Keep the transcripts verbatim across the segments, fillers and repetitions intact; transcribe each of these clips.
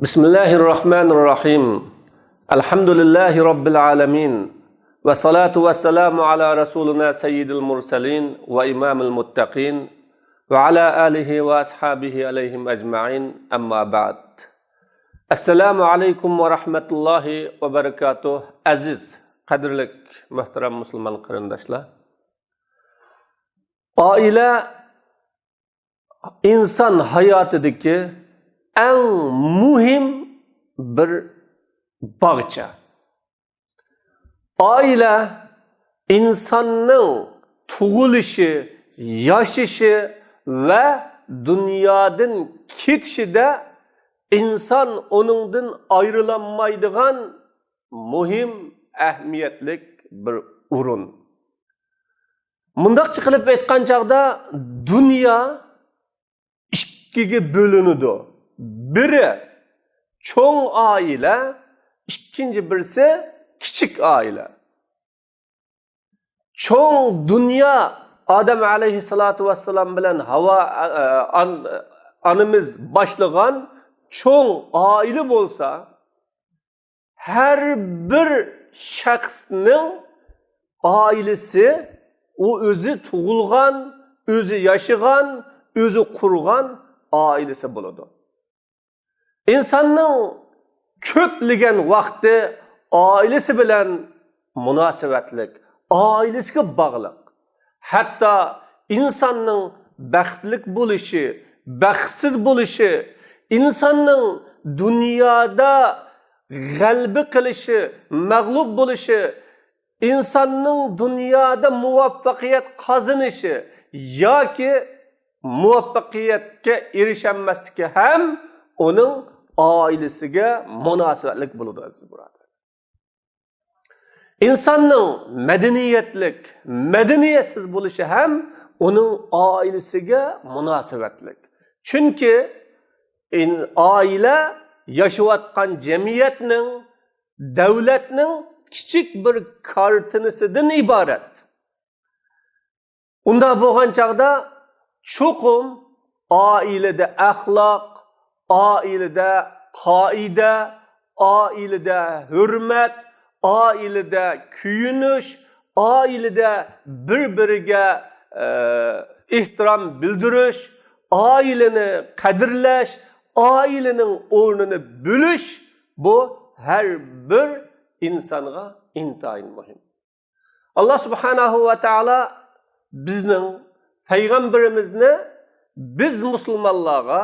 بسم الله الرحمن الرحيم. الحمد لله رب العالمين. والصلاة والسلام على رسولنا سيد المرسلين وإمام المتقين وعلى آله وأصحابه عليهم أجمعين. أما بعد. السلام عليكم ورحمة الله وبركاته. ئەزىز، قەدىرلىك، مۆھتەرەم مۇسۇلمان قېرىنداشلار. ئائىلە ئىنسان ھاياتىدىكى ئەڭ مۇھىم بىر باغچە. ئائىلە ئىنساننىڭ تۇغۇلۇشى، ياشىشى ۋە دۇنيادىن كېتىشىدە ئىنسان ئۇنىڭدىن ئايرىلالمايدىغان مۇھىم، ئەھمىيەتلىك بىر ئورۇن. مۇنداقچە قىلىپ ئېيتقان چاغدا، دۇنيا ئىككىگە بۆلۈنىدۇ. بىرى چوڭ ئائىلە، ئىككىنچى بىرسى كىچىك ئائىلە. چوڭ دۇنيا، ئادەم ئەلەيھىسسالاتۇ ۋەسسالام بىلەن ھاۋا، ئە، ئان-، ئانىمىز باشلىغان چوڭ ئائىلە بولسا، ھەر بىر شەخسنىڭ ئائىلىسى، ئۇ ئۆزى تۇغۇلغان، ئۆزى ياشىغان، ئۆزى قۇرغان ئائىلىسى بولىدۇ. ئىنساننىڭ كۆپلىگەن ۋاقتى ئائىلىسى بىلەن مۇناسىۋەتلىك، ئائىلىسىگە باغلىق. ھەتتا ئىنساننىڭ بەختلىك بولۇشى، بەختسىز بولۇشى، ئىنساننىڭ دۇنيادا غەلىبە قىلىشى، مەغلۇپ بولۇشى، ئىنساننىڭ دۇنيادا مۇۋەپپەقىيەت قازىنىشى ياكى مۇۋەپپەقىيەتكە ئېرىشەلمەسلىكى ھەم ئۇنىڭ ئائىلىسىگە مۇناسىۋەتلىك بولىدۇ، ئەزىز بۇرادەر. ئىنساننىڭ مەدەنىيەتلىك، مەدەنىيەتسىز بولۇشى ھەم ئۇنىڭ ئائىلىسىگە مۇناسىۋەتلىك. چۈنكى ئائىلە ياشاۋاتقان جەمئىيەتنىڭ، دەۋلەتنىڭ كىچىك بىر كارتىنىسىدىن ئىبارەت. ئۇنداق بولغان چاغدا چوقۇم ئائىلىدە ئەخلاق، ئائىلىدە قائىدە، ئائىلىدە ھۆرمەت، ئائىلىدە كۆيۈنۈش، ئائىلىدە بىر-بىرىگە، ئە، ئېھتىرام بىلدۈرۈش، ئائىلىنى قەدىرلەش، ئائىلىنىڭ ئورنىنى بىلىش، بۇ ھەر بىر ئىنسانغا ئىنتايىن مۇھىم. ئاللا سۇبھانەھۇ ۋە تائالا بىزنىڭ پەيغەمبىرىمىزنى بىز مۇسۇلمانلارغا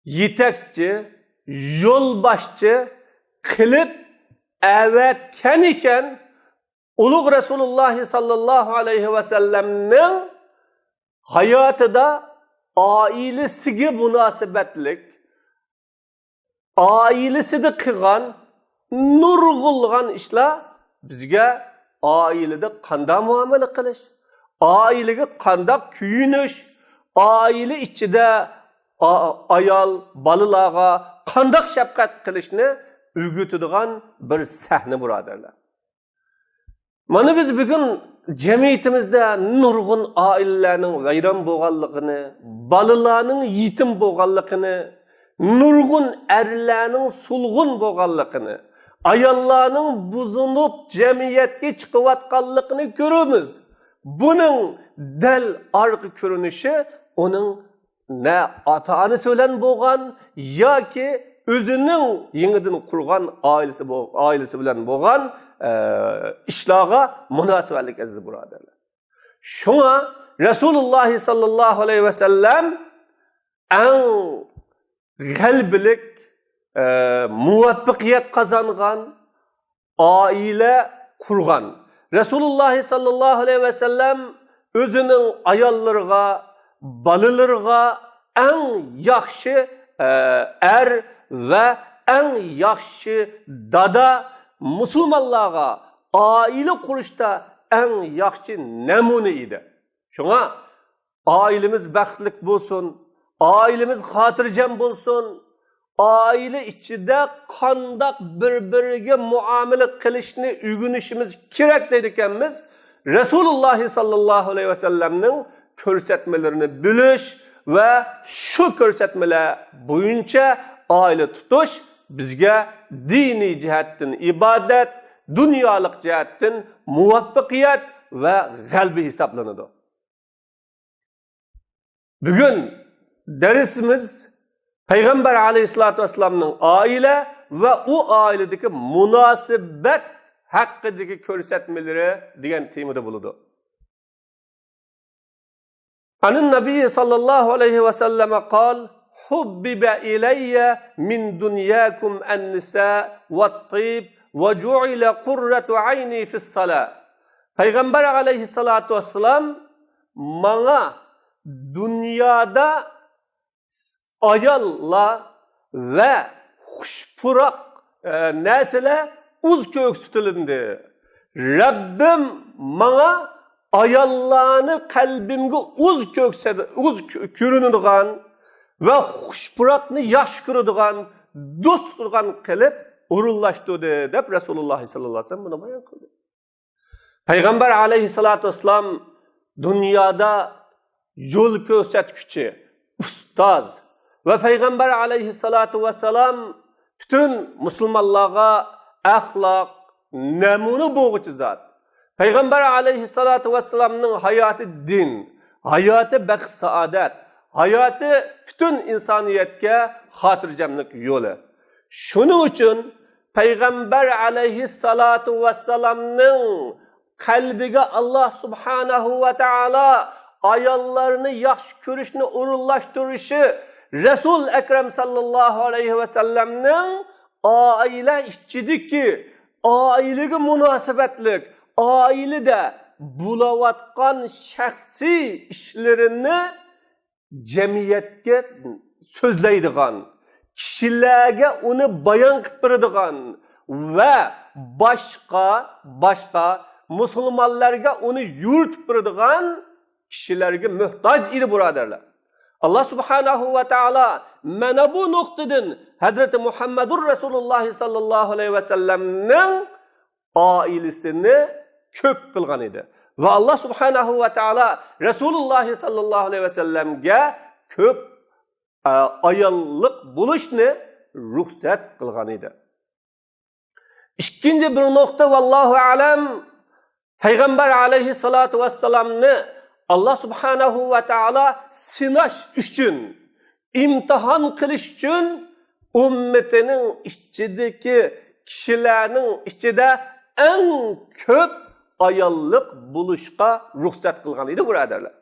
يېتەكچى، يولباشچى قىلىپ ئەۋەتكەن ئىكەن، ئۇلۇغ رەسۇلۇللاھ ساللاللاھۇ ئەلەيھى ۋەسەللەمنىڭ ھاياتىدا ئائىلىسىگە مۇناسىۋەتلىك، ئائىلىسىدە قىلغان نۇرغۇنلىغان ئىشلار بىزگە ئائىلىدە قانداق مۇئامىلە قىلىش، ئائىلىگە قانداق كۆيۈنۈش، ئائىلە ئىچىدە ئا-، ئايال، بالىلارغا قانداق شەپقەت قىلىشنى ئۆگىتىدىغان بىر سەھنە، بۇرادەرلەر. مانا بىز بۈگۈن جەمئىيىتىمىزدە نۇرغۇن ئائىلىلەرنىڭ ۋەيران بولغانلىقىنى، بالىلارنىڭ يېتىم بولغانلىقىنى، نۇرغۇن ئەرلەرنىڭ سولغۇن بولغانلىقىنى، ئاياللارنىڭ بۇزۇلۇپ جەمئىيەتكە چىقىۋاتقانلىقىنى كۆرىمىز. بۇنىڭ دەل ئارقا كۆرۈنۈشى ئۇنىڭ نە ئاتا-ئانىسى بىلەن بولغان ياكى ئۆزىنىڭ يېڭىدىن قۇرغان ئائىلىسى بو-، ئائىلىسى بىلەن بولغان، ئە، ئىشلارغا مۇناسىۋەتلىك، ئەزىز بۇرادەرلەر. شۇڭا رەسۇلۇللاھ ساللاللاھۇ ئەلەيھى ۋەسەللەم ئەڭ غەلىبىلىك، ئە، مۇۋەپپەقىيەت قازانغان، ئائىلە قۇرغان. رەسۇلۇللاھ ساللاللاھۇ ئەلەيھى ۋەسەللەم ئۆزىنىڭ ئاياللىرىغا، بالىلىرىغا ئەڭ ياخشى، ئە، ئەر ۋە ئەڭ ياخشى دادا، مۇسۇلمانلارغا ئائىلە قۇرۇشتا ئەڭ ياخشى نەمۇنە ئىدى. شۇڭا ئائىلىمىز بەختلىك بولسۇن، ئائىلىمىز خاتىرجەم بولسۇن، ئائىلە ئىچىدە قانداق بىر-بىرىگە مۇئامىلە قىلىشنى ئۆگىنىشىمىز كېرەك دەيدىكەنمىز. رەسۇلۇللاھ ساللاللاھۇ ئەلەيھى ۋەسەللەمنىڭ كۆرسەتمىلىرىنى بىلىش ۋە شۇ كۆرسەتمىلەر بويىچە ئائىلە تۇتۇش بىزگە دىنىي جەھەتتىن ئىبادەت، دۇنيالىق جەھەتتىن مۇۋەپپەقىيەت ۋە غەلىبە ھېسابلىنىدۇ. بۈگۈن دەرسىمىز پەيغەمبەر ئەلەيھىسسالاتۇ ۋەسسالامنىڭ ئائىلە ۋە ئۇ ئائىلىدىكى مۇناسىۋەت ھەققىدىكى كۆرسەتمىلىرى دېگەن تېمىدا بولىدۇ. عن النبي صلى الله عليه وسلم قال: حبب إلي من دنياكم النساء والطيب وجعل قرة عيني في الصلاة. پەيغەمبەر ئەلەيھىسسالاتۇ ۋەسسالام ماڭا دۇنيادا ئاياللار ۋە خۇش پۇراق، ئە، نەرسىلەر ئۇز كۆكسىتىلىندى. رەببىم ماڭا ئاياللارنى قەلبىمگە ئۇز كۆكسە-، ئۇز كۆ-، كۆرۈنىدىغان ۋە خۇش پۇراقنى ياخشى كۆرىدىغان، دوست تۇتىدىغان قىلىپ ئورۇنلاشتۇردى، دەپ رەسۇلۇللاھ ساللاللاھۇ ئەلەيھى ۋەسەللەم بۇنى بايان قىلدى. پەيغەمبەر ئەلەيھىسسالاتۇ ۋەسسالام دۇنيادا يول كۆرسەتكۈچى، ئۇستاز ۋە پەيغەمبەر ئەلەيھىسسالاتۇ ۋەسسالام پۈتۈن مۇسۇلمانلارغا ئەخلاق، نەمۇنە بولغۇچى زات. پەيغەمبەر ئەلەيھىسسالاتۇ ۋەسسالامنىڭ ھاياتى دىن، ھاياتى بەخت-سائادەت، ھاياتى پۈتۈن ئىنسانىيەتكە خاتىرجەملىك يولى. شۇنىڭ ئۈچۈن پەيغەمبەر ئەلەيھىسسالاتۇ ۋەسسالامنىڭ قەلبىگە ئاللاھ سۇبھانەھۇ ۋە تائالا ئاياللارنى ياخشى كۆرۈشنى ئورۇنلاشتۇرۇشى، رەسۇل ئەكرەم ساللاللاھۇ ئەلەيھى ۋەسەللەمنىڭ ئائىلە ئىچىدىكى، ئائىلىگە مۇناسىۋەتلىك، ئائىلىدە بولۇۋاتقان شەخسىي ئىشلىرىنى جەمئىيەتكە سۆزلەيدىغان، كىشىلەرگە ئۇنى بايان قىلىپ بېرىدىغان ۋە باشقا، باشقا مۇسۇلمانلارغا ئۇنى يورۇتۇپ بېرىدىغان كىشىلەرگە موھتاج ئىدى، بۇرادەرلەر. ئاللاھ سۇبھانەھۇ ۋە تائالا مانا بۇ نۇقتىدىن ھەزرىتى مۇھەممەدۇر رەسۇلۇللاھ ساللاللاھۇ ئەلەيھى ۋەسەللەمنىڭ ئائىلىسىنى كۆپ قىلغان ئىدى. ۋە ئاللاھ سۇبھانەھۇ ۋە تائالا رەسۇلۇللاھ ساللاللاھۇ ئەلەيھى ۋەسەللەمگە كۆپ، ئە، ئاياللىق بولۇشنى رۇخسەت قىلغان ئىدى. ئىككىنچى بىر نۇقتا، ۋاللاھۇ ئەلەم، پەيغەمبەر ئەلەيھىسسالاتۇ ۋەسسالامنى ئاللاھ سۇبھانەھۇ ۋە تائالا سىناش ئۈچۈن، ئىمتىھان قىلىش ئۈچۈن ئۈممىتىنىڭ ئىچىدىكى كىشىلەرنىڭ ئىچىدە ئەڭ كۆپ ئاياللىق بولۇشقا رۇخسەت قىلغان ئىدى، بۇرادەرلەر.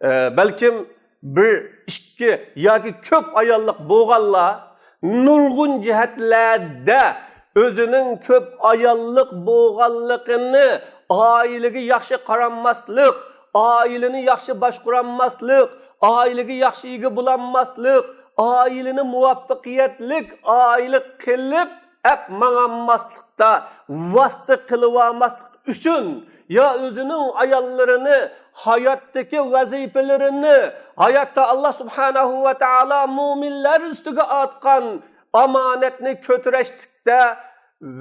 ئە، بەلكىم بىر، ئىككى ياكى كۆپ ئاياللىق بولغانلار نۇرغۇن جەھەتلەردە ئۆزىنىڭ كۆپ ئاياللىق بولغانلىقىنى، ئائىلىگە ياخشى قارانماسلىق، ئائىلىنى ياخشى باشقۇرالماسلىق، ئائىلىگە ياخشى ئىگە بولالماسلىق، ئائىلىنى مۇۋەپپەقىيەتلىك ئائىلە قىلىپ ئەپ ماڭالماسلىقتا، ۋاسىتە قىلىۋالماسلىق ئۈچۈن يا ئۆزىنىڭ ئاياللىرىنى ھاياتتىكى ۋەزىپىلىرىنى، ھاياتتا ئاللاھ سۇبھانەھۇ ۋە تائالا مۆمىنلەر ئۈستىگە ئارتقان ئامانەتنى كۆتۈرەشلىكتە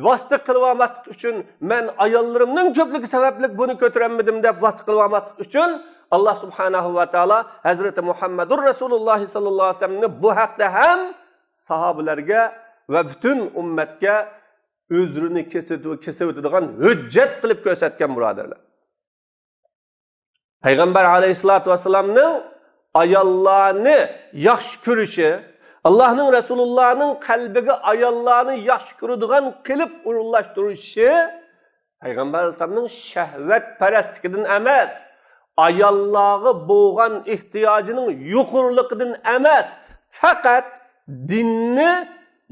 ۋاسىتە قىلىۋالماسلىق ئۈچۈن، مەن ئاياللىرىمنىڭ كۆپلۈكى سەۋەبلىك بۇنى كۆتۈرەلمىدىم دەپ ۋاسىتە قىلىۋالماسلىق ئۈچۈن، ئاللاھ سۇبھانەھۇ ۋە تائالا ھەزرىتى مۇھەممەدۇر رەسۇلۇللاھ ساللاللاھۇ ئەلەيھى ۋەسەللەمنى بۇ ھەقتە ھەم ساھابىلەرگە ۋە پۈتۈن ئۈممەتكە ئۆزرىنى كېسىۋېتىپ، كېسىۋېتىدىغان ھۆججەت قىلىپ كۆرسەتكەن، بۇرادەرلەر. پەيغەمبەر ئەلەيھىسسالاتۇ ۋەسسالامنىڭ ئاياللارنى ياخشى كۆرۈشى، ئاللاھنىڭ، رەسۇلۇللاھنىڭ قەلبىگە ئاياللارنى ياخشى كۆرىدىغان قىلىپ ئورۇنلاشتۇرۇشى پەيغەمبەر ئەلەيھىسسالامنىڭ شەھۋەتپەرەسلىكىدىن ئەمەس، ئاياللارغا بولغان ئېھتىياجىنىڭ يۇقىرىلىقىدىن ئەمەس، پەقەت دىننى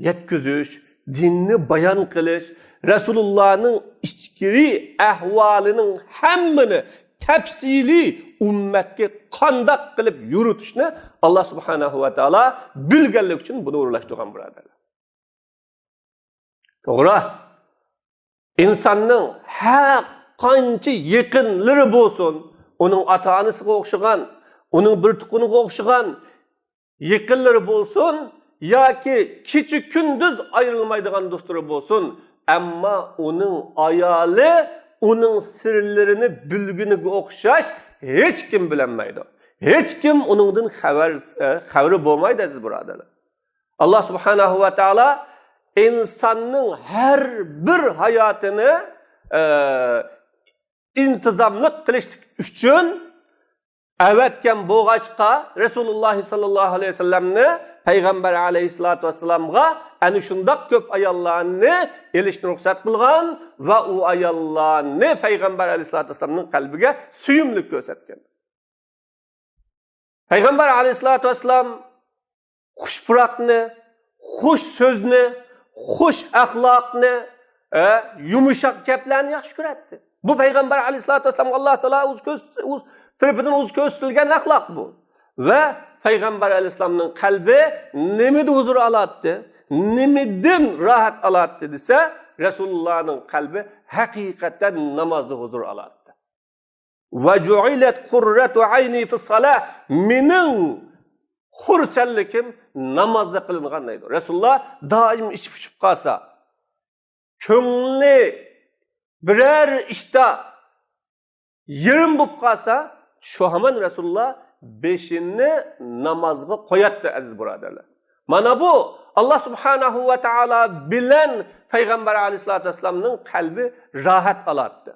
يەتكۈزۈش، دىننى بايان قىلىش، رەسۇلۇللانىڭ ئىچكىرى ئەھۋالىنىڭ ھەممىنى تەپسىلىي ئۈممەتكە قانداق قىلىپ يورۇتۇشنى ئاللا سۇبھانەھۇ ۋە تائالا بىلگەنلىكى ئۈچۈن بۇنى ئورۇنلاشتۇرغان، بۇرادەرلەر. توغرا. ئىنساننىڭ ھەر قانچە يېقىنلىرى بولسۇن، ئۇنىڭ ئاتا-ئانىسىغا ئوخشىغان، ئۇنىڭ بىر تۇغقىنىغا ئوخشىغان يېقىنلىرى بولسۇن ياكى كېچە-كۈندۈز ئايرىلمايدىغان دوستلىرى بولسۇن، ئەمما ئۇنىڭ ئايالى ئۇنىڭ سىرلىرىنى بىلگىنىگە ئوخشاش ھېچكىم بىلەلمەيدۇ. ھېچكىم ئۇنىڭدىن خەۋەر، خەۋىرى بولمايدۇ، ئەزىز بۇرادەرلەر. ئاللا سۇبھانەھۇ ۋە تائالا ئىنساننىڭ ھەر بىر ھاياتىنى، ئە، ئىنتىزاملىق قىلىشلىق ئۈچۈن ئەۋەتكەن بولغاچقا، رەسۇلۇللاھ ساللاللاھۇ ئەلەيھى ۋەسەللەمنى پەيغەمبەر ئەلەيھىسسالاتۇ ۋەسسالامغا ئەنە شۇنداق كۆپ ئاياللارنى ئېلىشنى رۇخسەت قىلغان ۋە ئۇ ئاياللارنى پەيغەمبەر ئەلەيھىسسالاتۇ ۋەسسالامنىڭ قەلبىگە سۆيۈملۈك كۆرسەتكەن. پەيغەمبەر ئەلەيھىسسالاتۇ ۋەسسالام خۇش پۇراقنى، خۇش سۆزنى، خۇش ئەخلاقنى، ئە، يۇمشاق گەپلەرنى ياخشى كۆرەتتى. بۇ پەيغەمبەر ئەلەيھىسسالاتۇ ۋەسسالامغا ئاللا تائالا ئۆز كۆز-، ئۆز تەرىپىدىن ئۆزى كۆرسىتىلگەن ئەخلاق بۇ. ۋە پەيغەمبەر ئەلەيھىسسالامنىڭ قەلبى نېمىدە ھۇزۇر ئالاتتى، نېمىدىن راھەت ئالاتتى دېسە، رەسۇلۇللاھنىڭ قەلبى ھەقىقەتەن نامازدا ھۇزۇر ئالاتتى. ۋە جۇئىلەت قۇررەتۇ ئەينى فىسسالاھ. مېنىڭ خۇرسەنلىكىم نامازدا قىلىنغان دەيدۇ. رەسۇلۇللا دائىم ئىچىپ ئۇچۇپ قالسا، كۆڭلى بىرەر ئىشتا يېرىم بولۇپ قالسا، شۇ ھامان رەسۇلۇللا بېشىنى نامازغا قوياتتى، ئەزىز بۇرادەرلەر. مانا بۇ ئاللا سۇبھانەھۇ ۋە تائالا بىلەن پەيغەمبەر ئەلەيھىسسالاتۇ ۋەسسالامنىڭ قەلبى راھەت ئالاتتى.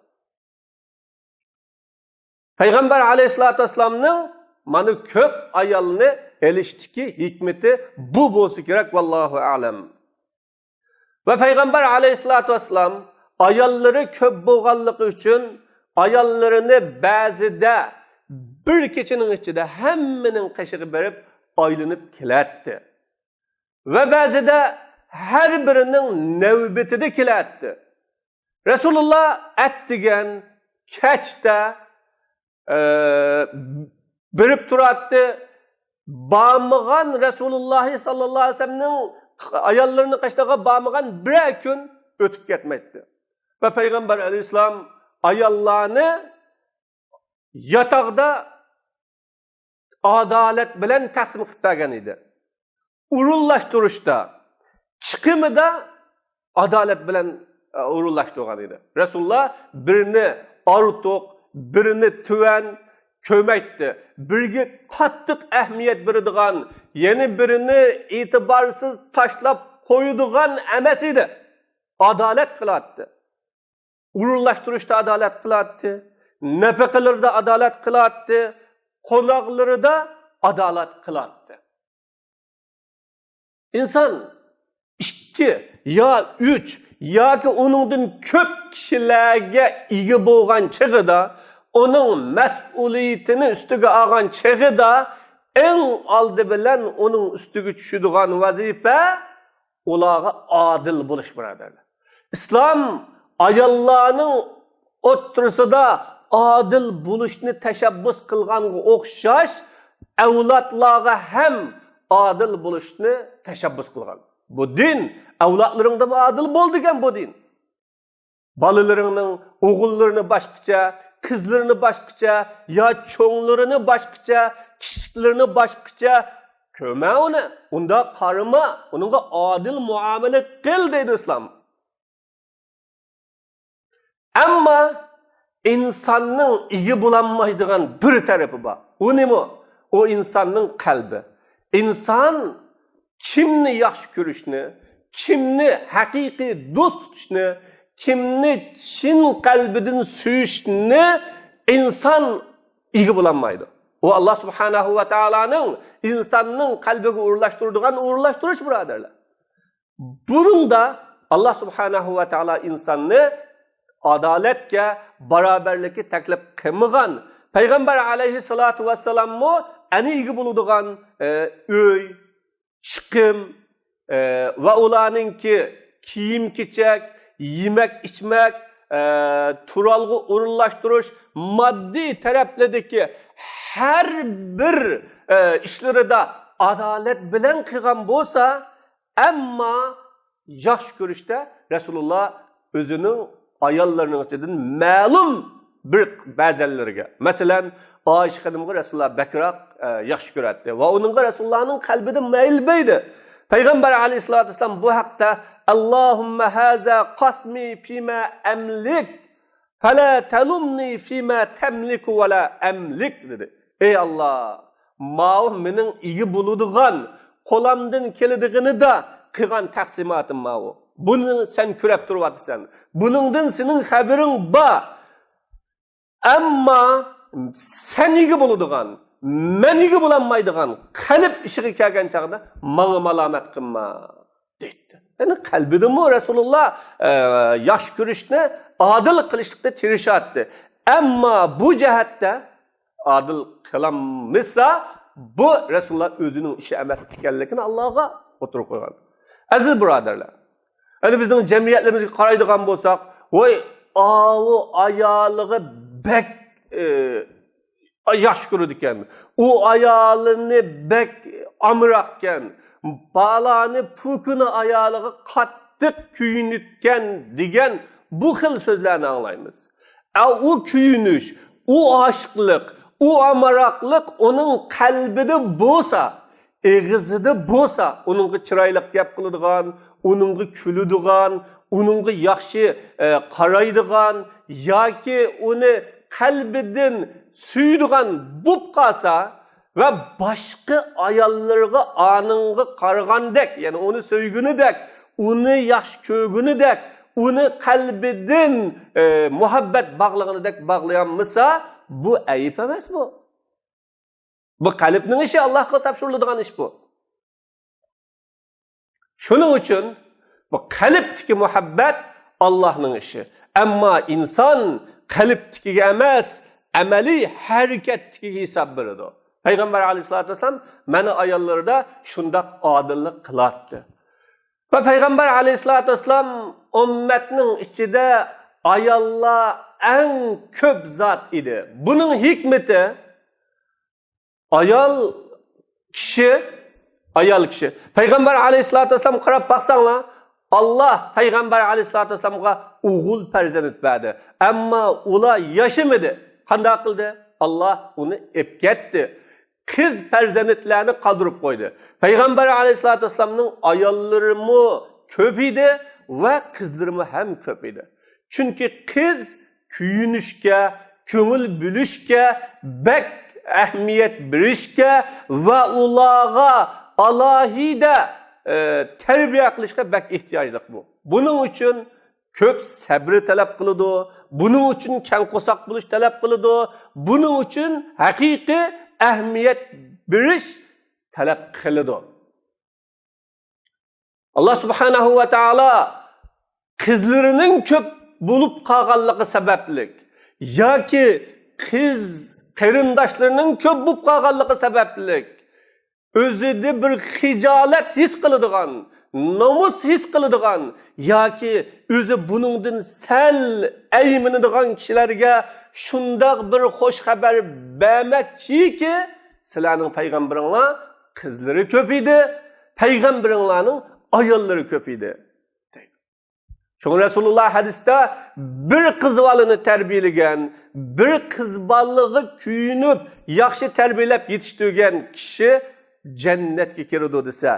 پەيغەمبەر ئەلەيھىسسالاتۇ ۋەسسالامنىڭ مانا كۆپ ئايالنى ئېلىشتىكى ھېكمىتى بۇ بولسا كېرەك، ۋاللاھۇ ئەلەم. ۋە پەيغەمبەر ئەلەيھىسسالاتۇ ۋەسسالام ئاياللىرى كۆپ بولغانلىقى ئۈچۈن ئاياللىرىنى بەزىدە بىر كېچىنىڭ ئىچىدە ھەممىنىڭ قېشىغا بېرىپ ئايلىنىپ كېلەتتى. ۋە بەزىدە ھەر بىرىنىڭ نۆۋىتىدە كېلەتتى. رەسۇلۇللا ئەتىگەن، كەچتە، ئە، بېرىپ تۇراتتى. بارمىغان، رەسۇلۇللاھ ساللاللاھۇ ئەلەيھى ۋەسەللەمنىڭ ئاياللىرىنىڭ قېشىغا بارمىغان بىرەر كۈن ئۆتۈپ كەتمەيتتى. ۋە پەيغەمبەر ئەلەيھىسسالام ئاياللارنى ياتاقدا ئادالەت بىلەن تەقسىم قىلىپ بەرگەن ئىدى. ئورۇنلاشتۇرۇشتا، چىقىمىدا ئادالەت بىلەن، ئە، ئورۇنلاشتۇرغان ئىدى. رەسۇلۇللا بىرىنى ئارتۇق، بىرىنى تۆۋەن كۆرمەيتتى. بىرىگە قاتتىق ئەھمىيەت بېرىدىغان، يەنە بىرىنى ئېتىبارسىز تاشلاپ قويىدىغان ئەمەس ئىدى. ئادالەت قىلاتتى. ئورۇنلاشتۇرۇشتا ئادالەت قىلاتتى، نەپىقىلىرىدە ئادالەت قىلاتتى، قوناقلىرىدا ئادالەت قىلاتتى. ئىنسان ئىككى يا ئۈچ ياكى ئۇنىڭدىن كۆپ كىشىلەرگە ئىگە بولغان چېغىدا، ئۇنىڭ مەسئۇلىيىتىنى ئۈستىگە ئالغان چېغىدا، ئەڭ ئالدى بىلەن ئۇنىڭ ئۈستىگە چۈشىدىغان ۋەزىپە ئۇلارغا ئادىل بولۇش، بۇرادەرلەر. ئىسلام ئاياللارنىڭ ئوتتۇرىسىدا ئادىل بولۇشنى تەشەببۇس قىلغانغا ئوخشاش، ئەۋلادلارغا ھەم ئادىل بولۇشنى تەشەببۇس قىلغان. بۇ دىن، ئەۋلادلىرىڭدىمۇ ئادىل بول دېگەن بۇ دىن. بالىلىرىڭنىڭ ئوغۇللىرىنى باشقىچە، قىزلىرىنى باشقىچە، يا چوڭلىرىنى باشقىچە، كىچىكلىرىنى باشقىچە كۆرمە ئۇنى، ئۇنداق قارىما، ئۇنىڭغا ئادىل مۇئامىلە قىل، دەيدۇ ئىسلام. ئەمما ئىنساننىڭ ئىگە بولالمايدىغان بىر تەرىپى بار. ئۇ نېمە؟ ئۇ ئىنساننىڭ قەلبى. ئىنسان كىمنى ياخشى كۆرۈشنى، كىمنى ھەقىقىي دوست تۇتۇشنى، كىمنى چىن قەلبىدىن سۆيۈشنى ئىنسان ئىگە بولالمايدۇ. ئۇ ئاللا سۇبھانەھۇ ۋە تائالانىڭ ئىنساننىڭ قەلبىگە ئورۇنلاشتۇرىدىغان ئورۇنلاشتۇرۇش، بۇرادەرلەر. بۇنىڭدا ئاللا سۇبھانەھۇ ۋە تائالا ئىنساننى ئادالەتكە، باراۋەرلىككە تەكلىپ قىلمىغان. پەيغەمبەر ئەلەيھىسسالاتۇ ۋەسسالاممۇ ئەنە ئىگە بولىدىغان، ئە، ئۆي، چىقىم، ئە، ۋە ئۇلارنىڭكى كىيىم-كېچەك، يېمەك-ئىچمەك، ئە، تۇرالغۇ ئورۇنلاشتۇرۇش، ماددىي تەرەپلىرىدىكى ھەر بىر، ئە، ئىشلىرىدا ئادالەت بىلەن قىلغان بولسا، ئەمما ياخشى كۆرۈشتە رەسۇلۇللا ئۆزىنىڭ ئاياللىرىنىڭ ئىچىدىن مەلۇم بىر بەزەنلىرىگە، مەسىلەن، ئائىشە خېنىمغا رەسۇلۇللا بەكرەك، ئە، ياخشى كۆرەتتى ۋە ئۇنىڭغا رەسۇلۇللانىڭ قەلبىدىن مەيلى بار ئىدى. پەيغەمبەر ئەلەيھىسسالاتۇ ۋەسسالام بۇ ھەقتە، «ئاللاھۇممە ھازا قاسمى فىما ئەملىك، فەلا تەلۇمنى فىما تەملىكۇ ۋەلا ئەملىك» دېدى. ئەي ئاللا، ماۋۇ مېنىڭ ئىگە بولىدىغان قولامدىن كېلىدىغىنىدا قىلغان تەقسىماتىم ماۋۇ. بۇنى سەن كۆرەپ تۇرۇۋاتىسەن. بۇنىڭدىن سېنىڭ خەۋىرىڭ بار. ئەمما سەن ئىگە بولىدىغان، مەن ئىگە بولالمايدىغان قەلب ئىشىغا كەلگەن چاغدا ماڭا مالامەت قىلما، دەيتتى. يەنى قەلبىدىمۇ رەسۇلۇللا، ئە، ياخشى كۆرۈشنى، ئادىل قىلىشلىققا تىرىشاتتى. ئەمما بۇ جەھەتتە ئادىل قىلالمىسا، بۇ رەسۇلۇللا ئۆزىنىڭ ئىشى ئەمەس ئىكەنلىكىنى ئاللاغا ئوتتۇرىغا قويغان. ئەزىز بۇرادەرلەر، ئەنە بىزنىڭ جەمئىيەتلىرىمىزگە قارايدىغان بولساق، ۋاي، ئاۋۇ ئايالىغا بەك، ئى، ياخشى كۆرىدىكەن، ئۇ ئايالىنى بەك ئامراقكەن، پالانى پۇكىنى ئايالىغا قاتتىق كۆيۈنۈتكەن دېگەن بۇ خىل سۆزلەرنى ئاڭلايمىز. ئە، ئۇ كۆيۈنۈش، ئۇ ئاشىقلىق، ئۇ ئامراقلىق ئۇنىڭ قەلبىدە بولسا، ئېغىزىدا بولسا، ئۇنىڭغا چىرايلىق گەپ قىلىدىغان، ئۇنىڭغا كۈلىدىغان، ئۇنىڭغا ياخشى، ئە، قارايدىغان ياكى ئۇنى قەلبىدىن سۆيىدىغان بولۇپ قالسا ۋە باشقا ئاياللىرىغا ئانىڭغا قارىغاندەك، يەنى ئۇنى سۆيگىنىدەك، ئۇنى ياخشى كۆرگىنىدەك، ئۇنى قەلبىدىن، ئە، مۇھەببەت باغلىغىنىدەك باغلىيالمىسا، بۇ ئەيىب ئەمەس بۇ. بۇ قەلبنىڭ ئىشى، ئاللاھقا تاپشۇرۇلىدىغان ئىش بۇ. شۇنىڭ ئۈچۈن بۇ قەلبتىكى مۇھەببەت ئاللاھنىڭ ئىشى. ئەمما ئىنسان قەلبتىكىگە ئەمەس، ئەمەلىي ھەرىكەتتىكىگە ھېساب بېرىدۇ. پەيغەمبەر ئەلەيھىسسالاتۇ ۋەسسالام مانا ئاياللىرىدا شۇنداق ئادىللىق قىلاتتى. ۋە پەيغەمبەر ئەلەيھىسسالاتۇ ۋەسسالام ئۈممەتنىڭ ئىچىدە ئاياللار ئەڭ كۆپ زات ئىدى. بۇنىڭ ھېكمىتى، ئايال كىشى، ئايال كىشى. پەيغەمبەر ئەلەيھىسسالاتۇ ۋەسسالامغا قاراپ باقساڭلار، ئاللاھ پەيغەمبەر ئەلەيھىسسالاتۇ ۋەسسالامغا ئوغۇل پەرزەنت بەردى. ئەمما ئۇلار ياشىمىدى. قانداق قىلدى؟ ئاللاھ ئۇنى ئېپ كەتتى. قىز پەرزەنتلەرنى قالدۇرۇپ قويدى. پەيغەمبەر ئەلەيھىسسالاتۇ ۋەسسالامنىڭ ئاياللىرىمۇ كۆپ ئىدى ۋە قىزلىرىمۇ ھەم كۆپ ئىدى. چۈنكى قىز كۆيۈنۈشكە، كۆڭۈل بۆلۈشكە، بەك ئەھمىيەت بېرىشكە ۋە ئۇلارغا ئالاھىدە، ئە، تەربىيە قىلىشقا بەك ئېھتىياجلىق بۇ. بۇنىڭ ئۈچۈن كۆپ سەبرى تەلەپ قىلىدۇ. بۇنىڭ ئۈچۈن كەڭ قورساق بولۇش تەلەپ قىلىدۇ. بۇنىڭ ئۈچۈن ھەقىقىي ئەھمىيەت بېرىش تەلەپ قىلىدۇ. ئاللاھ سۇبھانەھۇ ۋە تائالا قىزلىرىنىڭ كۆپ بولۇپ قالغانلىقى سەۋەبلىك ياكى قىز قېرىنداشلىرىنىڭ كۆپ بولۇپ قالغانلىقى سەۋەبلىك ئۆزىدە بىر خىجالەت ھېس قىلىدىغان، نومۇس ھېس قىلىدىغان ياكى ئۆزى بۇنىڭدىن سەل ئەيمىنىدىغان كىشىلەرگە شۇنداق بىر خوش خەۋەر بەرمەكچىكى، سىلەرنىڭ پەيغەمبىرىڭلار قىزلىرى كۆپ ئىدى، پەيغەمبىرىڭلارنىڭ ئاياللىرى كۆپ ئىدى. شۇڭا رەسۇلۇللا ھەدىستە بىر قىز بالىنى تەربىيەلىگەن، بىر قىز بالىغا كۆيۈنۈپ، ياخشى تەربىيەلەپ يېتىشتۈرگەن كىشى جەننەتكە كىرىدۇ دېسە،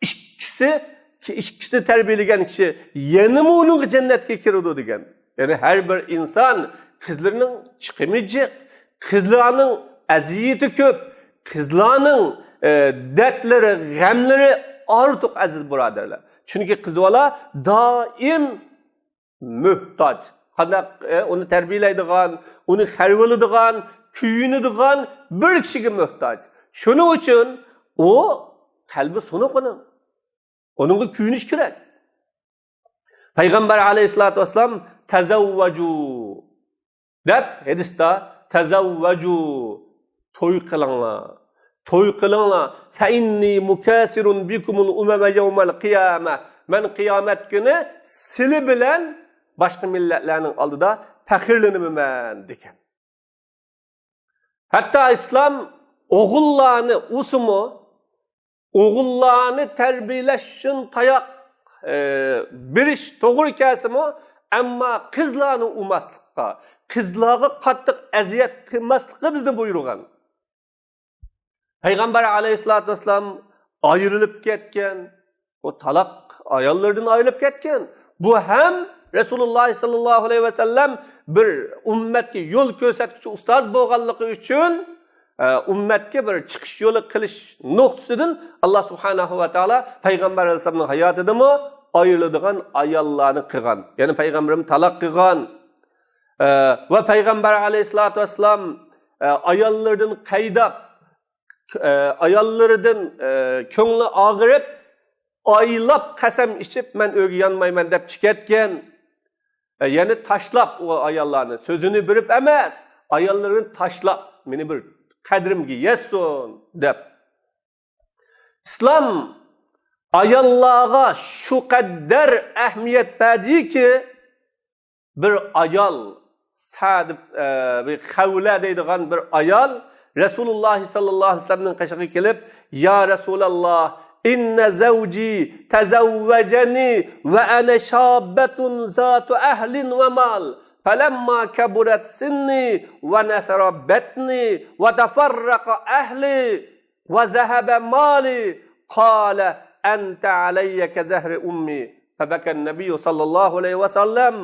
ئىككىسى، ئىككىسىنى تەربىيەلىگەن كىشى يەنىمۇ ئۇنىڭغا جەننەتكە كىرىدۇ دېگەن. يەنى ھەر بىر ئىنسان قىزلىرىنىڭ چىقىمى جىق، قىزلارنىڭ ئەزىيىتى كۆپ، قىزلارنىڭ، ئە، دەردلىرى، غەملىرى ئارتۇق، ئەزىز بۇرادەرلەر. چۈنكى قىز بالا دائىم موھتاج. قانداق، ئە، ئۇنى تەربىيەلەيدىغان، ئۇنى خەۋەر ئالىدىغان، كۆيۈنىدىغان بىر كىشىگە موھتاج. شۇنىڭ ئۈچۈن ئۇ قەلبى سۇنۇق ئۇنىڭ. ئۇنىڭغا كۆيۈنۈش كېرەك. پەيغەمبەر ئەلەيھىسسالاتۇ ۋەسسالام «تەزەۋۋەجۇ» دەپ ھەدىستە، «تەزەۋۋەجۇ»، توي قىلىڭلار، توي قىلىڭلار. «فەئىننى مۇكەسىرۇن بىكۇمۇل ئۇمەمە يەۋمەل قىيامە»، مەن قىيامەت كۈنى سىلى بىلەن باشقا مىللەتلەرنىڭ ئالدىدا پەخىرلىنىمەن دېگەن. ھەتتا ئىسلام ئوغۇللارنى ئۇسىمۇ، ئوغۇللارنى تەربىيەلەش ئۈچۈن تاياق، ئە، بېرىش توغرا كەلسىمۇ، ئەمما قىزلارنى ئۇماسلىققا، قىزلارغا قاتتىق ئەزىيەت قىلماسلىققا بىزنى بۇيرۇغان. پەيغەمبەر ئەلەيھىسسالاتۇ ۋەسسالام ئايرىلىپ كەتكەن، ئۇ تالاق ئاياللىرىدىن ئايرىلىپ كەتكەن. بۇ ھەم رەسۇلۇللا ساللاللاھۇ ئەلەيھى ۋەسەللەم بىر ئۈممەتكە يول كۆرسەتكۈچى ئۇستاز بولغانلىقى ئۈچۈن ئە، ئۈممەتكە بىر چىقىش يولى قىلىش نۇقتىسىدىن ئاللا سۇبھانەھۇ ۋە تائالا پەيغەمبەر ئەلەيھىسسالامنىڭ ھاياتىدىمۇ ئايرىلىدىغان ئاياللارنى قىلغان. يەنى پەيغەمبىرىمىز تالاق قىلغان. ئە، ۋە پەيغەمبەر ئەلەيھىسسالاتۇ ۋەسسالام، ئە، ئاياللىرىدىن قەيداپ، ئە، ئاياللىرىدىن، ئە، كۆڭلى ئاغرىپ، ئايلاپ قەسەم ئىچىپ، مەن ئۆيگە يانمايمەن دەپ چىقىۋەتكەن. ئە، يەنى تاشلاپ ئۇ ئاياللارنى، سۆزىنى بېرىپ ئەمەس، ئاياللىرىنى تاشلاپ، مېنى بىر قەدرىمگە يەتسۇن دەپ. ئىسلام ئاياللارغا شۇ قەدەر ئەھمىيەت بەردىكى، بىر ئايال، سەد، ئە، بىر خەۋلە دەيدىغان بىر ئايال رەسۇلۇللاھ ساللاللاھۇ ئەلەيھى ۋەسەللەمنىڭ قېشىغا كېلىپ، يا رەسۇلاللاھ، إن زوجي تزوجني وأنا شابة ذات أهل ومال، فلما كبرت سني ونثر بطني وتفرق أهلي وذهب مالي، قال: أنت علي كظهر أمي. فبكى النبي صلى الله عليه وسلم،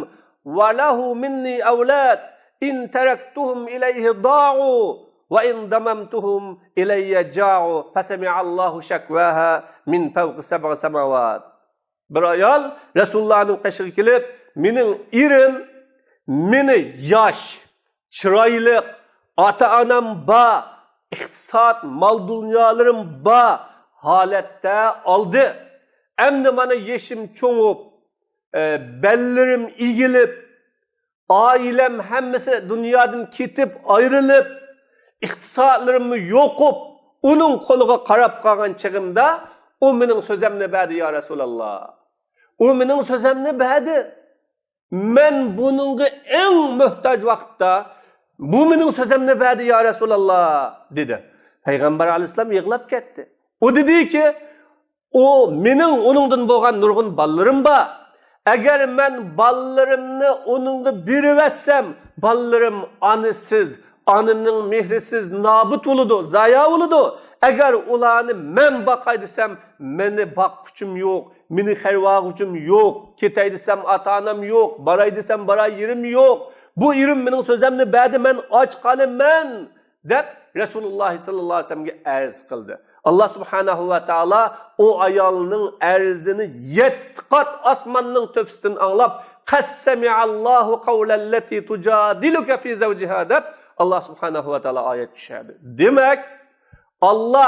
وله مني أولاد، إن تركتهم إليه ضاعوا، وإن ضممتهم إلي جاعوا، فسمع الله شكواها من فوق سبع سماوات. بىر ئايال رەسۇلۇللاھنىڭ قېشىغا كېلىپ، مېنىڭ ئېرىم مېنى ياش، چىرايلىق، ئاتا-ئانام بار، ئىقتىساد، مال-دۇنيالىرىم بار ھالەتتە ئالدى. ئەمدى مانا يېشىم چوڭۇپ، ئە، بەللىرىم ئېگىلىپ، ئائىلەم ھەممىسى دۇنيادىن كېتىپ، ئايرىلىپ، ئىقتىسادلىرىممۇ يوقۇپ، ئۇنىڭ قولىغا قاراپ قالغان چېغىمدا، ئۇ مېنىڭ سۆزەمنى بەردى، يا رەسۇلاللا. ئۇ مېنىڭ سۆزەمنى بەردى. مەن بۇنىڭغا ئەڭ موھتاج ۋاقىتتا، بۇ مېنىڭ سۆزەمنى بەردى، يا رەسۇلاللا، دېدى. پەيغەمبەر ئەلەيھىسسالام يىغلاپ كەتتى. ئۇ دېدىكى، ئۇ مېنىڭ ئۇنىڭدىن بولغان نۇرغۇن بالىلىرىم بار. ئەگەر مەن بالىلىرىمنى ئۇنىڭغا بېرىۋەتسەم، بالىلىرىم ئانىسىز، ئانىنىڭ مېھرىسىز نابۇت بولىدۇ، زايا بولىدۇ. ئەگەر ئۇلارنى مەن باقاي دېسەم، مېنى باققۇچىم يوق، مېنى خەير بەرگۈچىم يوق، كېتەي دېسەم ئاتا-ئانام يوق، باراي دېسەم بارار يېرىم يوق. بۇ ئېرىم مېنىڭ سۆزەمنى بەردى، مەن ئاچ قالىمەن، دەپ رەسۇلۇللاھ ساللاللاھۇ ئەلەيھى ۋەسەللەمگە ئەرز قىلدى. ئاللا سۇبھانەھۇ ۋە تائالا ئۇ ئايالنىڭ ئەرزىنى يەتتە قات ئاسماننىڭ تۆپىسىدىن ئاڭلاپ، قەد سەمىئەللاھۇ قەۋلەللەتى تۇجادىلۇكە فى زەۋجىھا دەپ، ئاللا سۇبھانەھۇ ۋە تائالا ئايەت چۈشۈردى. دېمەك، ئاللا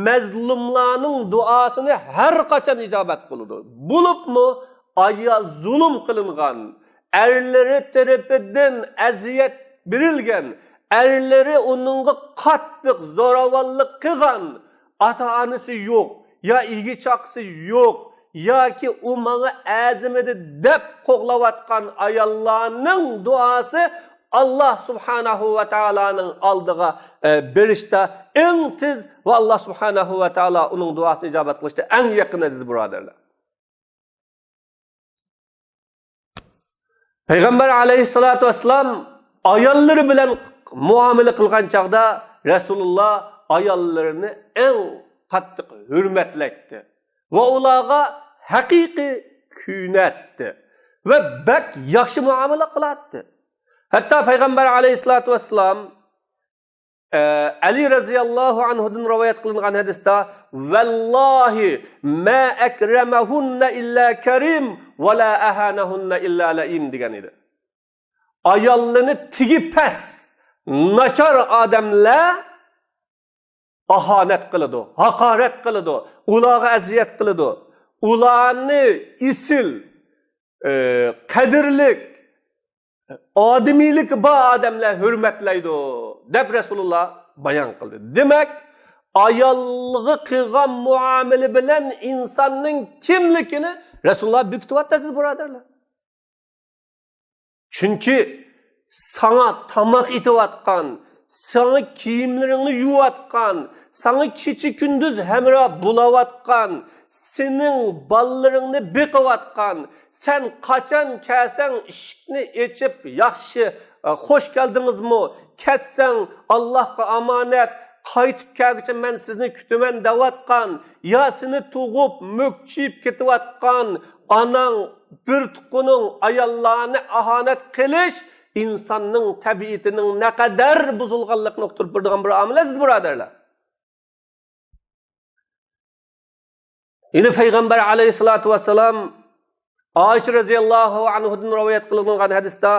مەزلۇملارنىڭ دۇئاسىنى ھەر قاچان ئىجابەت قىلىدۇ. بولۇپمۇ ئايال زۇلۇم قىلىنغان، ئەرلىرى تەرىپىدىن ئەزىيەت بېرىلگەن، ئەرلىرى ئۇنىڭغا قاتتىق زوراۋانلىق قىلغان، ئاتا-ئانىسى يوق، يا ئىگە-چاقىسى يوق، ياكى ئۇ ماڭا ئەرزىمىدى دەپ قوغلاۋاتقان ئاياللارنىڭ دۇئاسى ئاللا سۇبھانەھۇ ۋە تائالانىڭ ئالدىغا، ئە، بېرىشتا ئەڭ تېز ۋە ئاللا سۇبھانەھۇ ۋە تائالا ئۇنىڭ دۇئاسىنى ئىجابەت قىلىشتا ئەڭ يېقىن، ئەزىز بۇرادەرلەر. پەيغەمبەر ئەلەيھىسسالاتۇ ۋەسسالام ئاياللىرى بىلەن مۇئامىلە قىلغان چاغدا رەسۇلۇللا ئاياللىرىنى ئەڭ قاتتىق ھۆرمەتلەيتتى ۋە ئۇلارغا ھەقىقىي كۆيۈنەتتى ۋە بەك ياخشى مۇئامىلە قىلاتتى. ھەتتا پەيغەمبەر ئەلەيھىسسالاتۇ ۋەسسالام ئە، ئەلى رەزىياللاھۇ ئەنھۇدىن رىۋايەت قىلىنغان ھەدىستە، ۋەللاھى ما ئەكرەمەھۇننە ئىللا كەرىم، ۋەلا ئەھانەھۇننە ئىللا لەئىم دېگەن ئىدى. ئاياللىرىنى تېگى پەس، ناچار ئادەملەر ئاھانەت قىلىدۇ، ھاقارەت قىلىدۇ، ئۇلارغا ئەزىيەت قىلىدۇ. ئۇلارنى ئېسىل، ئە، قەدىرلىك، ئادىمىيلىكى بار ئادەملەر ھۆرمەتلەيدۇ، دەپ رەسۇلۇللا بايان قىلدى. دېمەك، ئايالغا قىلغان مۇئامىلە بىلەن ئىنساننىڭ كىملىكىنى رەسۇلۇللا بېكىتىۋاتتى، ئەزىز بۇرادەرلەر. چۈنكى ساڭا تاماق ئېتىۋاتقان، ساڭا كىيىملىرىڭنى يۇۋاتقان، ساڭا كېچە-كۈندۈز ھەمراھ بولاۋاتقان، سېنىڭ بالىلىرىڭنى بېقىۋاتقان، سەن قاچان كەلسەڭ ئىشىكنى ئېچىپ، ياخشى، ئە، خوش كەلدىڭىزمۇ؟ كەتسەڭ، ئاللاھقا ئامانەت، قايتىپ كەلگۈچە مەن سىزنى كۈتىمەن دەۋاتقان، يا سېنى تۇغۇپ، مۈكچىيىپ كېتىۋاتقان ئاناڭ، بىر تۇغقىنىڭ ئاياللارنى ئاھانەت قىلىش، ئىنساننىڭ تەبىئىتىنىڭ نەقەدەر بۇزۇلغانلىقىنى ئۇقتۇرۇپ بېرىدىغان بىر ئامىل ئەزىز بۇرادەرلەر. يەنە پەيغەمبەر ئەلەيھىسسالاتۇ ۋەسسالام ئائىشە رەزىياللاھۇ ئەنھۇدىن رىۋايەت قىلىنغان ھەدىستە،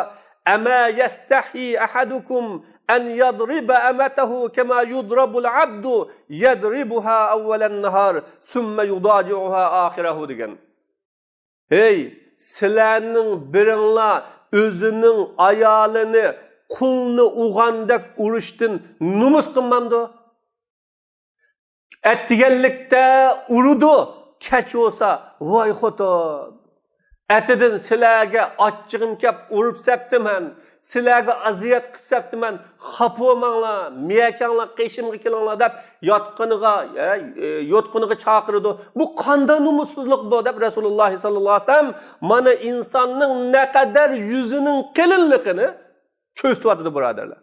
«أما يستحي أحدكم أن يضرب أمته كما يضرب العبد يضربها أول النهار ثم يضاجعها آخره» دېگەن. ھەي، سىلەرنىڭ بىرىڭلار ئۆزىنىڭ ئايالىنى، قۇلنى ئۇرغاندەك ئۇرۇشتىن نومۇس قىلمامدۇ؟ ئەتىگەنلىكتە ئۇرىدۇ، كەچ بولسا، ۋاي خوتۇن! ئەتىدىن سىلەرگە ئاچچىقىم كەپ ئۇرۇپ سەپتىمەن، سىلەرگە ئەزىيەت قىپ سەپتىمەن، خاپا بولماڭلار، مېيەكەڭلار، قېشىمغا كېلىڭلار دەپ ياتقىنىغا، ئە، ئە، يوتقىنىغا چاقىرىدۇ. بۇ قانداق نومۇسسىزلىق بۇ؟ دەپ رەسۇلۇللاھ ساللاللاھۇ ئەلەيھى ۋەسەللەم مانا ئىنساننىڭ نەقەدەر يۈزىنىڭ قېلىنلىقىنى كۆرسىتىۋاتىدۇ، بۇرادەرلەر.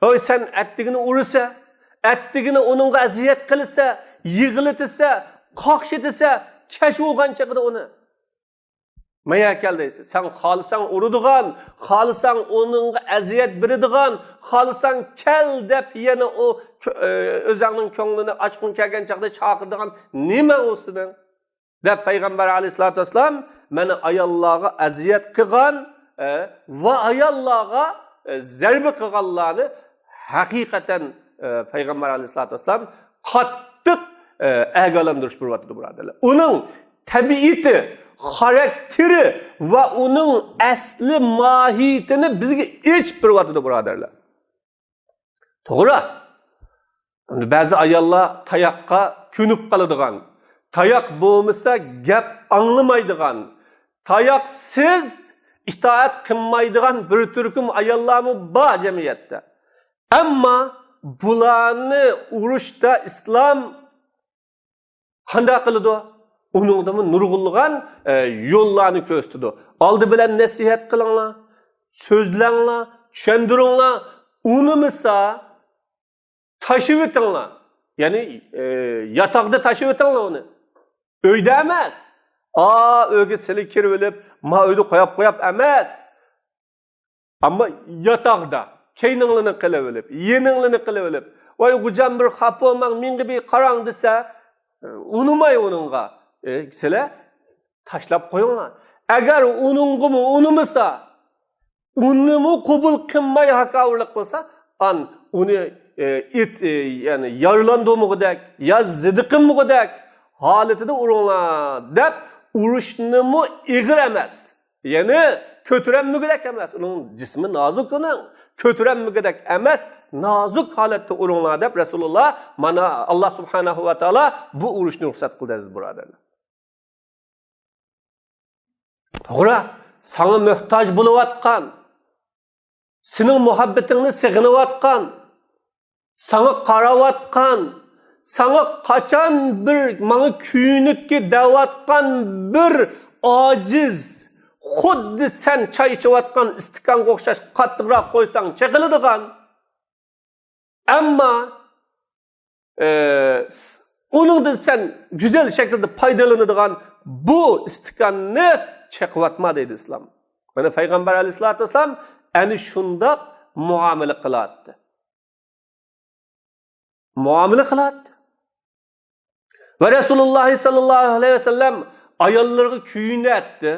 ھوي، سەن ئەتىگىنى ئۇرىسە، ئەتىگىنى ئۇنىڭغا ئەزىيەت قىلىسە، يىغلىتىسە، قاقشىتىسە، كەچ بولغان چېغىدا ئۇنى مايا كەل دەيسەن. سەن خالىساڭ ئۇرىدىغان، خالىساڭ ئۇنىڭغا ئەزىيەت بېرىدىغان، خالىساڭ كەل دەپ يەنە ئۇ كۆ-، ئۆزەڭنىڭ كۆڭلىنى ئاچقۇڭ كەلگەن چاغدا چاقىرىدىغان نېمە ئۇ سېنىڭ؟ دەپ پەيغەمبەر ئەلەيھىسسالاتۇ ۋەسسالام مانا ئاياللارغا ئەزىيەت قىلغان، ئە، ۋە ئاياللارغا، ئە، زەربە قىلغانلارنى ھەقىقەتەن، ئە، پەيغەمبەر ئەلەيھىسسالاتۇ ۋەسسالام قاتتىق، ئە، ئاگاھلاندۇرۇش بېرىۋاتىدۇ، بۇرادەرلەر. ئۇنىڭ تەبىئىتى، خاراكتېرى ۋە ئۇنىڭ ئەسلى ماھىيىتىنى بىزگە ئېچىپ بېرىۋاتىدۇ، بۇرادەرلەر. توغرا. ئەمدى بەزى ئاياللار تاياققا كۆنۈپ قالىدىغان، تاياق بولمىسا گەپ ئاڭلىمايدىغان، تاياقسىز ئىتائەت قىلمايدىغان بىر تۈركۈم ئاياللارمۇ بار جەمئىيەتتە. ئەمما بۇلارنى ئۇرۇشتا ئىسلام قانداق قىلىدۇ؟ ئۇنىڭدىمۇ نۇرغۇنلىغان، ئە، يوللارنى كۆرسىتىدۇ. ئالدى بىلەن نەسىھەت قىلىڭلار، سۆزلەڭلار، چۈشەندۈرۈڭلار. ئۇنىمىسا، تاشىۋېتىڭلار. يەنى، ئە، ياتاقتا تاشىۋېتىڭلار ئۇنى. ئۆيدە ئەمەس. ئا، ئۆيگە سىلى كىرىۋېلىپ، ما ئۆيدە قوياپ قوياپ ئەمەس. ئەمما ياتاقدا كەينىڭلىنى قىلىۋېلىپ، يېنىڭلىنى قىلىۋېلىپ، ۋاي غوجام بىر خاپا بولماڭ، مېڭە بىر قاراڭ دېسە، ئۇنىماي ئۇنىڭغا. ئە، سىلەر تاشلاپ قويۇڭلار. ئەگەر ئۇنىڭغىمۇ ئۇنىمىسا، ئۇنىمۇ قوبۇل قىلماي ھاكاۋۇرلۇق قىلسا، ئان ئۇنى، ئە، ئېت-، ئە، يەنى يارىلاندۇرمىغۇدەك يا زىدىقىنمىغۇدەك ھالىتىدە ئۇرۇڭلار دەپ ئۇرۇشنىمۇ ئېغىر ئەمەس. يەنى كۆتۈرەلمىگۈدەك ئەمەس. ئۇنىڭ جىسمى نازۇك ئۇنىڭ. كۆتۈرەلمىگۈدەك ئەمەس، نازۇك ھالەتتە ئۇرۇڭلار دەپ رەسۇلۇللا، مانا، ئاللا سۇبھانەھۇ ۋە تائالا بۇ ئۇرۇشنى رۇخسەت قىلدى، ئەزىز بۇرادەرلەر. توغرا، ساڭا موھتاج بولۇۋاتقان، سېنىڭ مۇھەببىتىڭنى سېغىنىۋاتقان، ساڭا قاراۋاتقان، ساڭا قاچان بىر ماڭا كۆيۈنۈككى دەۋاتقان بىر ئاجىز، خۇددى سەن چاي ئىچىۋاتقان ئىستىكانغا ئوخشاش قاتتىقراق قويساڭ چېقىلىدىغان، ئەمما، ئە، س-، ئۇنىڭدىن سەن گۈزەل شەكىلدە پايدىلىنىدىغان بۇ ئىستىكاننى چېقىۋاتما دەيدۇ ئىسلام. مانا پەيغەمبەر ئەلەيھىسسالاتۇ ۋەسسالام ئەنە شۇنداق مۇئامىلە قىلاتتى. مۇئامىلە قىلاتتى. ۋە رەسۇلۇللا ساللاللاھۇ ئەلەيھى ۋەسەللەم ئاياللىرىغا كۆيۈنەتتى،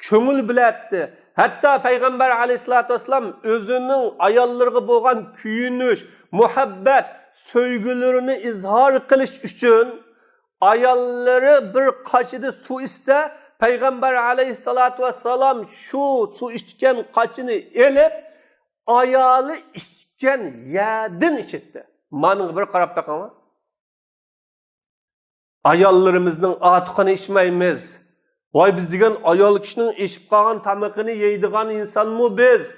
كۆڭۈل بۆلەتتى. ھەتتا پەيغەمبەر ئەلەيھىسسالاتۇ ۋەسسالام ئۆزىنىڭ ئاياللىرىغا بولغان كۆيۈنۈش، مۇھەببەت، سۆيگۈلىرىنى ئىزھار قىلىش ئۈچۈن ئاياللىرى بىر قاچىدا سۇ ئىچسە، پەيغەمبەر ئەلەيھىسسالاتۇ ۋەسسالام شۇ سۇ ئىچكەن قاچىنى ئېلىپ، ئايالى ئىچكەن يەردىن ئىچەتتى. مانىڭغا بىر قاراپ بېقىڭلار. ئاياللىرىمىزنىڭ ئارتۇقىنى ئىچمەيمىز. ۋاي، بىز دېگەن ئايال كىشىنىڭ ئېشىپ قالغان تامىقىنى يەيدىغان ئىنسانمۇ بىز؟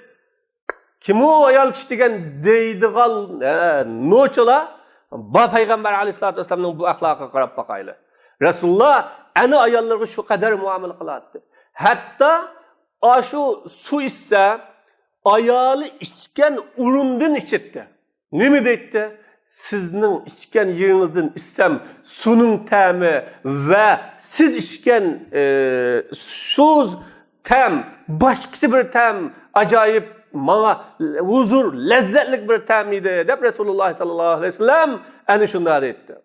كىم ئۇ ئايال كىشى دېگەن دەيدىغان، ھە، نوچىلار بار. پەيغەمبەر ئەلەيھىسسالاتۇ ۋەسسالامنىڭ بۇ ئەخلاقىغا قاراپ باقايلى. رەسۇلۇللا ئەنە ئاياللىرىغا شۇ قەدەر مۇئامىلە قىلاتتى. ھەتتا ئاشۇ سۇ ئىچسە، ئايالى ئىچكەن ئورۇندىن ئىچەتتى. نېمە دەيتتى؟ سىزنىڭ ئىچكەن يېرىڭىزدىن ئىچسەم، سۇنىڭ تەمى ۋە سىز ئىچكەن، ئى، سۇ تەم، باشقىچە بىر تەم، ئاجايىپ ماڭا ھۇزۇر، لەززەتلىك بىر تەم ئىدى، دەپ رەسۇلۇللا ساللاللاھۇ ئەلەيھى ۋەسەللەم ئەنە شۇنداق دەيتتى.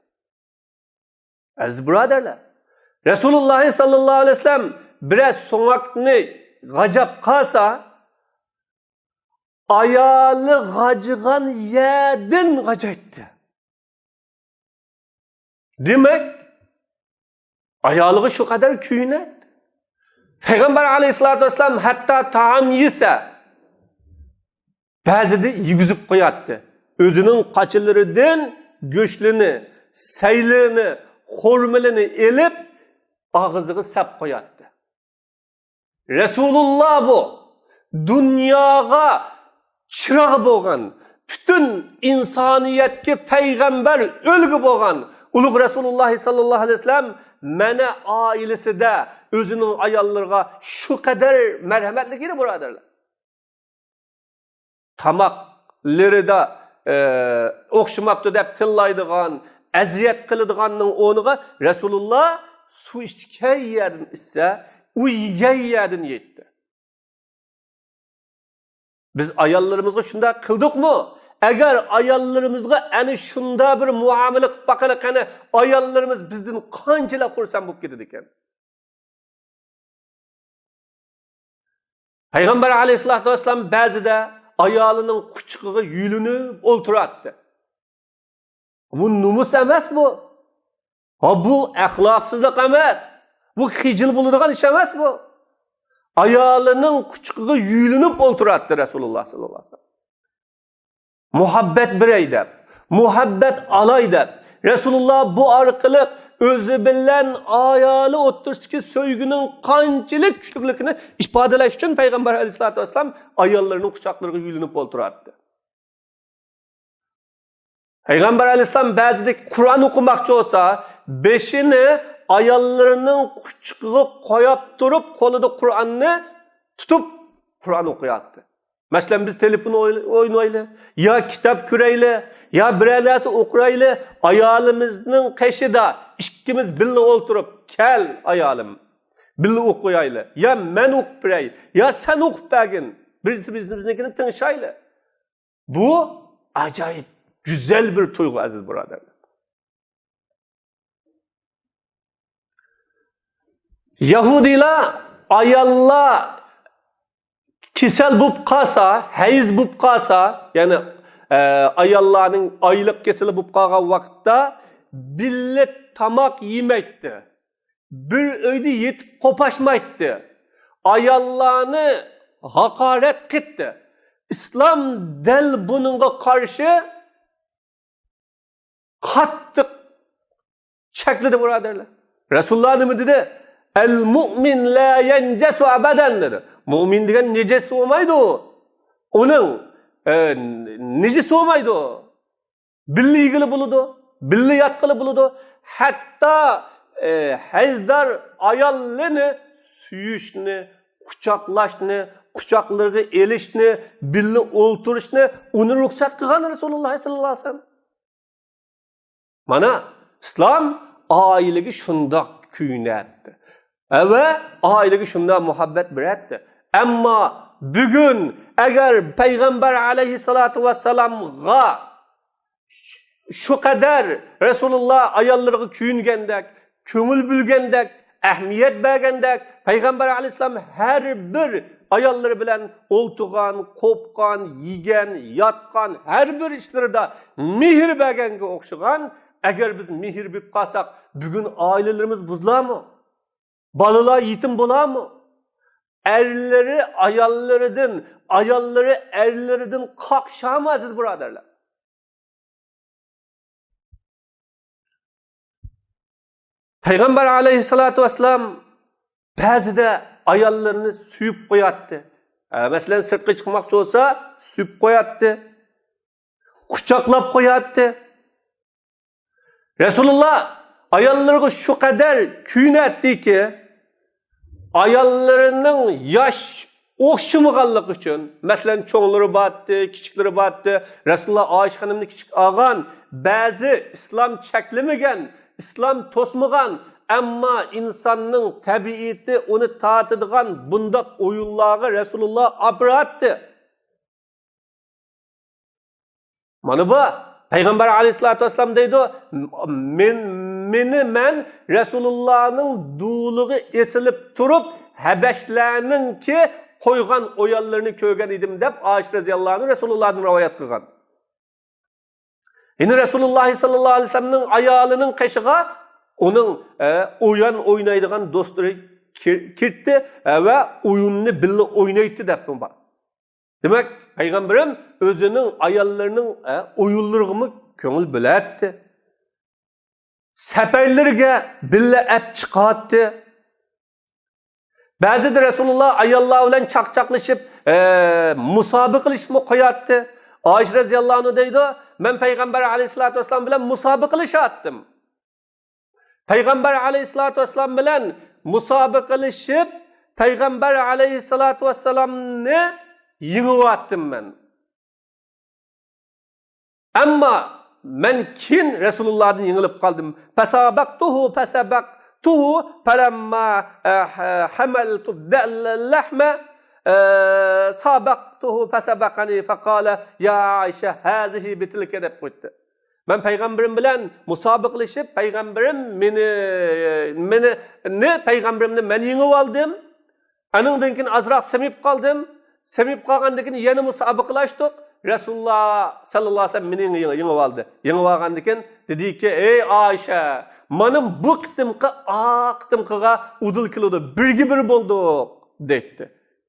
ئەزىز بۇرادەرلەر، رەسۇلۇللا ساللاللاھۇ ئەلەيھى ۋەسەللەم بىرەر سۆڭەكنى غاجاپ قالسا، ئايالى غاجىغان يەردىن غاجايتتى. دېمەك، ئايالىغا شۇ قەدەر كۆيۈنەتتى. پەيغەمبەر ئەلەيھىسسالاتۇ ۋەسسالام ھەتتا تائام يېسە، بەزىدە يېگۈزۈپ قوياتتى. ئۆزىنىڭ قاچىلىرىدىن گۆشلىنى، سەيلىنى، خورمىلىنى ئېلىپ، ئاغزىغا سەپ قوياتتى. رەسۇلۇللا بۇ دۇنياغا چىراغ بولغان، پۈتۈن ئىنسانىيەتكە پەيغەمبەر، ئۈلگە بولغان ئۇلۇغ رەسۇلۇللا ساللاللاھۇ ئەلەيھى ۋەسەللەم مانا ئائىلىسىدە ئۆزىنىڭ ئاياللىرىغا شۇ قەدەر مەرھەمەتلىك ئىدى، بۇرادەرلەر. تاماقلىرىدا، ئە، ئوخشىماپتۇ دەپ تىللايدىغان، ئەزىيەت قىلىدىغاننىڭ ئورنىغا رەسۇلۇللا سۇ ئىچكەن يەردىن ئىچسە، ئۇ يېگەن يەردىن يەيتتى. بىز ئاياللىرىمىزغا شۇنداق قىلدۇقمۇ؟ ئەگەر ئاياللىرىمىزغا ئەنە شۇنداق بىر مۇئامىلە قىلىپ باقايلى، قېنى، ئاياللىرىمىز بىزدىن قانچىلىك خۇرسەن بولۇپ كېتىدىكەن؟ پەيغەمبەر ئەلەيھىسسالاتۇ ۋەسسالام بەزىدە ئايالىنىڭ قۇچىقىغا يۈلۈنۈپ ئولتۇراتتى. بۇ نومۇس ئەمەس بۇ. ھا، بۇ ئەخلاقسىزلىق ئەمەس. بۇ خىجىل بولىدىغان ئىش ئەمەس بۇ. ئايالىنىڭ قۇچىقىغا يۈلۈنۈپ ئولتۇراتتى رەسۇلۇللا ساللاللاھۇ ئەلەيھى ۋەسەللەم. مۇھەببەت بېرەي دەپ، مۇھەببەت ئالاي دەپ، رەسۇلۇللا بۇ ئارقىلىق ئۆزى بىلەن ئايالى ئوتتۇرىسىدىكى سۆيگۈنىڭ قانچىلىك كۈچلۈكلۈكىنى ئىپادىلەش ئۈچۈن پەيغەمبەر ئەلەيھىسسالاتۇ ۋەسسالام ئاياللىرىنىڭ قۇچاقلىرىغا يۈلۈنۈپ ئولتۇراتتى. پەيغەمبەر ئەلەيھىسسالام بەزىدە قۇرئان ئوقۇماقچى بولسا، بېشىنى ئاياللىرىنىڭ قۇچىقىغا قويۇپ تۇرۇپ، قولىدا قۇرئاننى تۇتۇپ قۇرئان ئوقۇياتتى. مەسىلەن، بىز تېلېفون ئوي-، ئوينايلى، يا كىتاب كۆرەيلى، يا بىرەر نەرسە ئوقۇيلى، ئايالىمىزنىڭ قېشىدا ئىككىمىز بىللە ئولتۇرۇپ، كەل ئايالىم، بىللە ئوقۇيايلى، يا مەن ئوقۇپ بېرەي، يا سەن ئوقۇپ بەرگىن، بىرسى بىرسىمىزنىڭكىنى تىڭشايلى. بۇ ئاجايىپ گۈزەل بىر تۇيغۇ، ئەزىز بۇرادەرلەر. يەھۇدىيلار ئاياللار كېسەل بولۇپ قالسا، ھەيز بولۇپ قالسا، يەنى، ئە، ئاياللارنىڭ ئايلىق كېسىلى بولۇپ قالغان ۋاقىتتا بىللە تاماق يېمەيتتى. بىر ئۆيدە يېتىپ قوپاشمايتتى. ئاياللارنى ھاقارەت قىلتتى. ئىسلام دەل بۇنىڭغا قارشى قاتتىق چەكلىدى، بۇرادەرلەر. رەسۇلۇللا نېمە دېدى؟ «ئەل مۇئمىن لا يەنجەسۇ ئەبەدەن» دېدى. مۇئمىن دېگەن نىجىس بولمايدۇ. ئۇنىڭ، ئە، نىجىس بولمايدۇ. بىللە يېگىلى بولىدۇ، بىللە ياتقىلى بولىدۇ. ھەتتا، ئە، ھەيزدار ئاياللىرىنى سۆيۈشنى، قۇچاقلاشنى، قۇچاقلىرىغا ئېلىشنى، بىللە ئولتۇرۇشنى ئۇنى رۇخسەت قىلغان رەسۇلۇللا ساللاللاھۇ ئەلەيھى ۋەسەللەم. مانا، ئىسلام ئائىلىگە شۇنداق كۆيۈنەتتى. ۋە ئائىلىگە شۇنداق مۇھەببەت بېرەتتى. ئەمما بۈگۈن ئەگەر پەيغەمبەر ئەلەيھىسسالاتۇ ۋەسسالامغا شۇ قەدەر رەسۇلۇللا ئاياللىرىغا كۆيۈنگەندەك، كۆڭۈل بۆلگەندەك، ئەھمىيەت بەرگەندەك، پەيغەمبەر ئەلەيھىسسالام ھەر بىر ئاياللىرى بىلەن ئولتۇرغان، قوپقان، يېگەن، ياتقان، ھەر بىر ئىشلىرىدا مېھىر بەرگەنگە ئوخشىغان، ئەگەر بىز مېھىر بېرىپ قالساق، بۈگۈن ئائىلىلىرىمىز بۇزۇلارمۇ؟ بالىلار يېتىم بولارمۇ؟ ئەرلىرى ئاياللىرىدىن، ئاياللىرى ئەرلىرىدىن قاقشارمۇ، ئەزىز بۇرادەرلەر؟ پەيغەمبەر ئەلەيھىسسالاتۇ ۋەسسالام بەزىدە ئاياللىرىنى سۆيۈپ قوياتتى. ئە، مەسىلەن، سىرتقا چىقماقچى بولسا، سۆيۈپ قوياتتى. قۇچاقلاپ قوياتتى. رەسۇلۇللا ئاياللىرىغا شۇ قەدەر كۆيۈنەتتىكى، ئاياللىرىنىڭ ياش ئوخشىمىغانلىقى ئۈچۈن، مەسىلەن، چوڭلىرى بارتتى، كىچىكلىرى بارتتى. رەسۇلۇللا ئائىشە خانىمنى كىچىك ئالغان، بەزى ئىسلام چەكلىمىگەن، ئىسلام توسمىغان، ئەمما ئىنساننىڭ تەبىئىتى ئۇنى تارتىدىغان بۇنداق ئويۇنلارغا رەسۇلۇللا ئاپىراتتى. مانا بۇ پەيغەمبەر ئەلەيھىسسالاتۇ ۋەسسالام دەيدۇ، مېن، مېنى مەن رەسۇلۇللانىڭ دۇلىغا ئېسىلىپ تۇرۇپ، ھەبەشلەرنىڭكى قويغان ئويۇنلىرىنى كۆرگەن ئىدىم دەپ ئائىشە رەزىياللاھۇ ئەنھا رەسۇلۇللادىن رىۋايەت قىلغان. يەنە رەسۇلۇللا ساللاللاھۇ ئەلەيھى ۋەسەللەمنىڭ ئايالىنىڭ قېشىغا ئۇنىڭ، ئە، ئويۇن ئوينايدىغان دوستلىرى كىر-، كىرتتى، ئە، ۋە ئويۇننى بىللە ئوينايتتى دەپمۇ بار. دېمەك، پەيغەمبىرىم ئۆزىنىڭ ئاياللىرىنىڭ، ئە، ئويۇنلىرىغىمۇ كۆڭۈل بۆلەتتى. سەپەرلىرىگە بىللە ئەپ چىقاتتى. بەزىدە رەسۇلۇللا ئاياللار بىلەن چاقچاقلىشىپ، ئە، مۇسابىقىلىشىپمۇ قوياتتى. ئائىشە رەزىياللاھۇ ئەنھا دەيدۇ، مەن پەيغەمبەر ئەلەيھىسسالاتۇ ۋەسسالام بىلەن مۇسابىقىلىشاتتىم. پەيغەمبەر ئەلەيھىسسالاتۇ ۋەسسالام بىلەن مۇسابىقىلىشىپ، پەيغەمبەر ئەلەيھىسسالاتۇ ۋەسسالامنى يېڭىۋاتتىم مەن. ئەمما مەن كېيىن رەسۇلۇللادىن يېڭىلىپ قالدىم. فسابقته، فسبقته، فلما، ئە، حملت اللحم، ئە، سابقته فسبقني فقال يا عائشة هذه بتلك دەپ قويدى. مەن پەيغەمبىرىم بىلەن مۇسابىقىلىشىپ، پەيغەمبىرىم مېنى، مېنى، نى، پەيغەمبىرىمنى مەن يېڭىۋالدىم. ئانىڭدىن كېيىن ئازراق سېمىپ قالدىم. سېمىپ قالغاندىن كېيىن يەنە مۇسابىقىلەشتۇق. رەسۇلۇللا ساللاللاھۇ ئەلەيھى ۋەسەللەم مېنى يېڭى-، يېڭىۋالدى. يېڭىۋالغاندىن كېيىن دېدىكى، ئەي ئائىشە، مانا بۇ قېتىمقى ئاخىرقى قېتىمقىغا ئۇدۇل كېلىدۇ، بىرگە بىر بولدۇق، دەيتتى.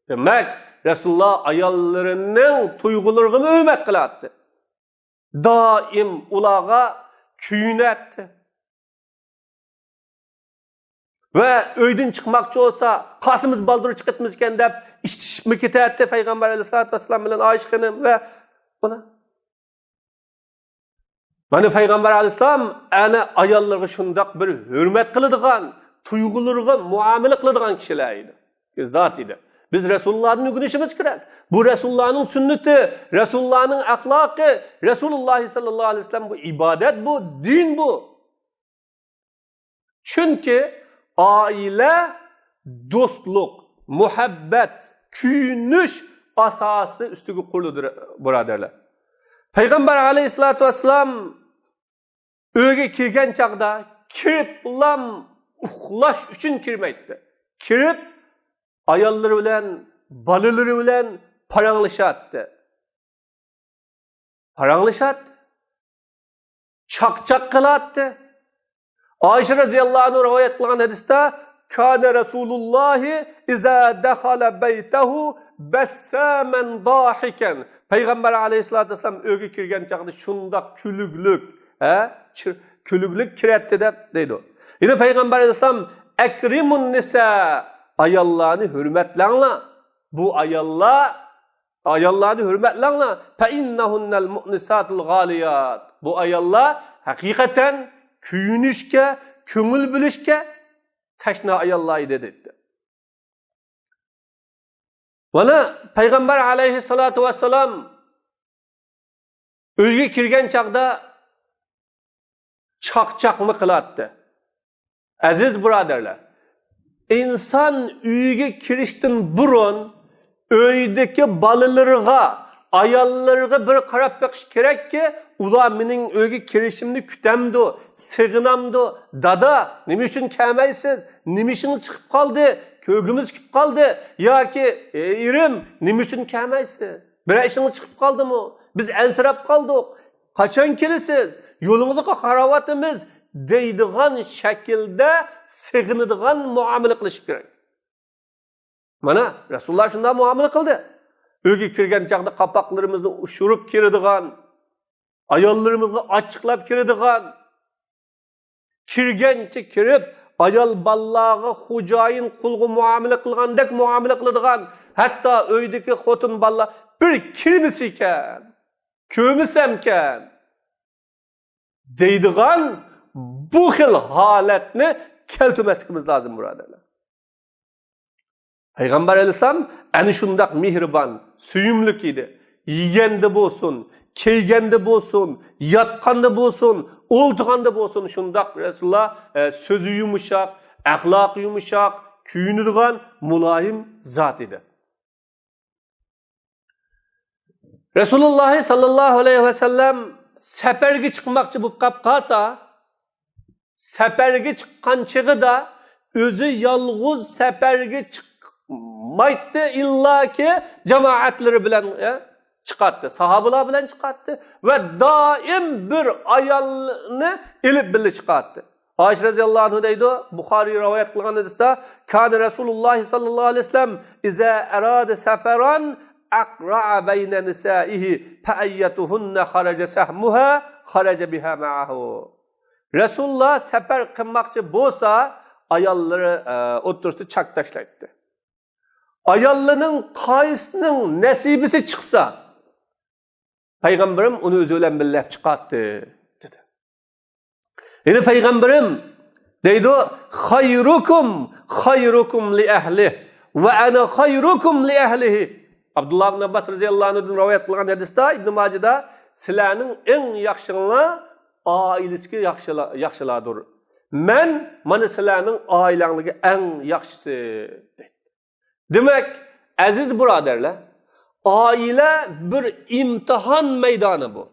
دېمەك، رەسۇلۇللا ئاياللىرىنىڭ تۇيغۇلىرىغىمۇ ھۆرمەت قىلاتتى. دائىم ئۇلارغا كۆيۈنەتتى. ۋە ئۆيدىن چىقماقچى بولسا، قالسىمىز بالدۇر چىقىپمىزكەن دەپ ئىشتىشىپمۇ كېتەتتى پەيغەمبەر ئەلەيھىسسالاتۇ ۋەسسالام بىلەن ئائىشە خېنىم ۋە ئۇنى. مانا پەيغەمبەر ئەلەيھىسسالام ئەنە ئاياللىرىغا شۇنداق بىر ھۆرمەت قىلىدىغان، تۇيغۇلىرىغا مۇئامىلە قىلىدىغان كىشىلەر ئىدى. زات ئىدى. بىز رەسۇلۇللادىن ئۆگىنىشىمىز كېرەك. بۇ رەسۇلۇللانىڭ سۈننىتى، رەسۇلۇللانىڭ ئەخلاقى، رەسۇلۇللا ساللاللاھۇ ئەلەيھى ۋەسەللەم بۇ ئىبادەت، بۇ دىن بۇ. چۈنكى ئائىلە دوستلۇق، مۇھەببەت، كۆيۈنۈش ئاساسى ئۈستىگە قۇرۇلىدۇ، بۇرادەرلەر. پەيغەمبەر ئەلەيھىسسالاتۇ ۋەسسالام ئۆيگە كىرگەن چاغدا كىرىپلام ئۇخلاش ئۈچۈن كىرمەيتتى. كىرىپ، ئاياللىرى بىلەن، بالىلىرى بىلەن پاراڭلىشاتتى. پاراڭلىشاتتى. چاقچاق قىلاتتى. ئائىشە رەزىياللاھۇ ئەنھا رىۋايەت قىلغان ھەدىستە، كان رسول الله إذا دخل بيته بساما ضاحكا. پەيغەمبەر ئەلەيھىسسالاتۇ ۋەسسالام ئۆيگە كىرگەن چاغدا شۇنداق كۈلۈكلۈك، ھە؟ چىر-، كۈلۈكلۈك كىرەتتى دەپ دەيدۇ. يەنە پەيغەمبەر ئەلەيھىسسالام، أكرموا النساء، ئاياللارنى ھۆرمەتلەڭلار. بۇ ئاياللار، ئاياللارنى ھۆرمەتلەڭلار. فإنهن المؤنسات الغاليات. بۇ ئاياللار ھەقىقەتەن كۆيۈنۈشكە، كۆڭۈل بۆلۈشكە تەشنا ئاياللار ئىدى، دەيتتى. مانا پەيغەمبەر ئەلەيھىسسالاتۇ ۋەسسالام ئۆيگە كىرگەن چاغدا چاقچاقمۇ قىلاتتى. ئەزىز بۇرادەرلەر، ئىنسان ئۆيگە كىرىشتىن بۇرۇن ئۆيدىكى بالىلىرىغا، ئاياللىرىغا بىر قاراپ بېقىش كېرەككى، ئۇلار مېنىڭ ئۆيگە كىرىشىمنى كۈتەمدۇ، سېغىنامدۇ؟ دادا، نېمە ئۈچۈن كەلمەيسىز؟ نېمە ئىشىڭىز چىقىپ قالدى؟ كۆرگۈمىز كېلىپ قالدى. ياكى، ئېرىم، نېمە ئۈچۈن كەلمەيسىز؟ بىرەر ئىشىڭىز چىقىپ قالدىمۇ؟ بىز ئەنسىرەپ قالدۇق. قاچان كېلىسىز؟ يولىڭىزغا قاراۋاتىمىز، دەيدىغان شەكىلدە سېغىنىدىغان مۇئامىلە قىلىش كېرەك. مانا، رەسۇلۇللا شۇنداق مۇئامىلە قىلدى. ئۆيگە كىرگەن چاغدا قاپاقلىرىمىزنى ئۇشۇرۇپ كىرىدىغان، ئاياللىرىمىزغا ئاچچىقلاپ كىرىدىغان، كىرگەنچە كىرىپ، ئايال بالىلارغا خوجايىن قۇلغا مۇئامىلە قىلغاندەك مۇئامىلە قىلىدىغان، ھەتتا ئۆيدىكى خوتۇن بالىلار بىر كىرمىسىكەن، كۆرمىسەمكەن دەيدىغان بۇ خىل ھالەتنى كەلتۈرمەسلىكىمىز لازىم، بۇرادەرلەر. پەيغەمبەر ئەلەيھىسسالام ئەنە شۇنداق مېھرىبان، سۆيۈملۈك ئىدى. يېگەندە بولسۇن، كىيگەندە بولسۇن، ياتقاندا بولسۇن، ئولتۇرغاندا بولسۇن، شۇنداق رەسۇلۇللا، ئە، سۆزى يۇمشاق، ئەخلاقى يۇمشاق، كۆيۈنىدىغان مۇلايىم زات ئىدى. رەسۇلۇللاھ ساللاللاھۇ ئەلەيھى ۋەسەللەم سەپەرگە چىقماقچى بولۇپ قاپ قالسا، سەپەرگە چىققان چېغىدا ئۆزى يالغۇز سەپەرگە چىقمايتتى، ئىللاكى جامائەتلىرى بىلەن، ئە، چىقاتتى، ساھابىلار بىلەن چىقاتتى ۋە دائىم بىر ئايالنى ئېلىپ بىللە چىقاتتى. ئائىشە رەزىياللاھۇ ئەنھا دەيدۇ، بۇخارىي رىۋايەت قىلغان ھەدىستە، كان رەسۇلۇللاھ ساللاللاھۇ ئەلەيھى ۋەسەللەم ئىزا ئەرادە سەفەرەن ئەقرەئە بەينە نىسائىھى فەئەييەتۇھۇننە خەرەجە سەھمۇھا خەرەجە بىھا مەئەھۇ. رەسۇلۇللا سەپەر قىلماقچى بولسا، ئاياللىرى، ئە، ئوتتۇرىسىدا چاك تاشلايتتى. ئاياللىرىنىڭ قايسىنىڭ نەسىبىسى چىقسا، پەيغەمبىرىم ئۇنى ئۆزى بىلەن بىللە ئەپ چىقاتتى، دېدى. يەنە پەيغەمبىرىم دەيدۇ، خەيرۇكۇم خەيرۇكۇم لىئەھلىھ ۋە ئەنە خەيرۇكۇم لىئەھلىھ. ئابدۇللا ئىبن ئابباس رەزىياللاھۇ ئەنھۇدىن رىۋايەت قىلغان ھەدىستە ئىبن ماجىدا، سىلەرنىڭ ئەڭ ياخشىڭلار ئائىلىسىگە ياخشىلا-، ياخشىلاردۇر. مەن مانا سىلەرنىڭ ئائىلەڭلارگە ئەڭ ياخشىسى، دەيدۇ. دېمەك، ئەزىز بۇرادەرلەر، ئائىلە بىر ئىمتىھان مەيدانى بۇ.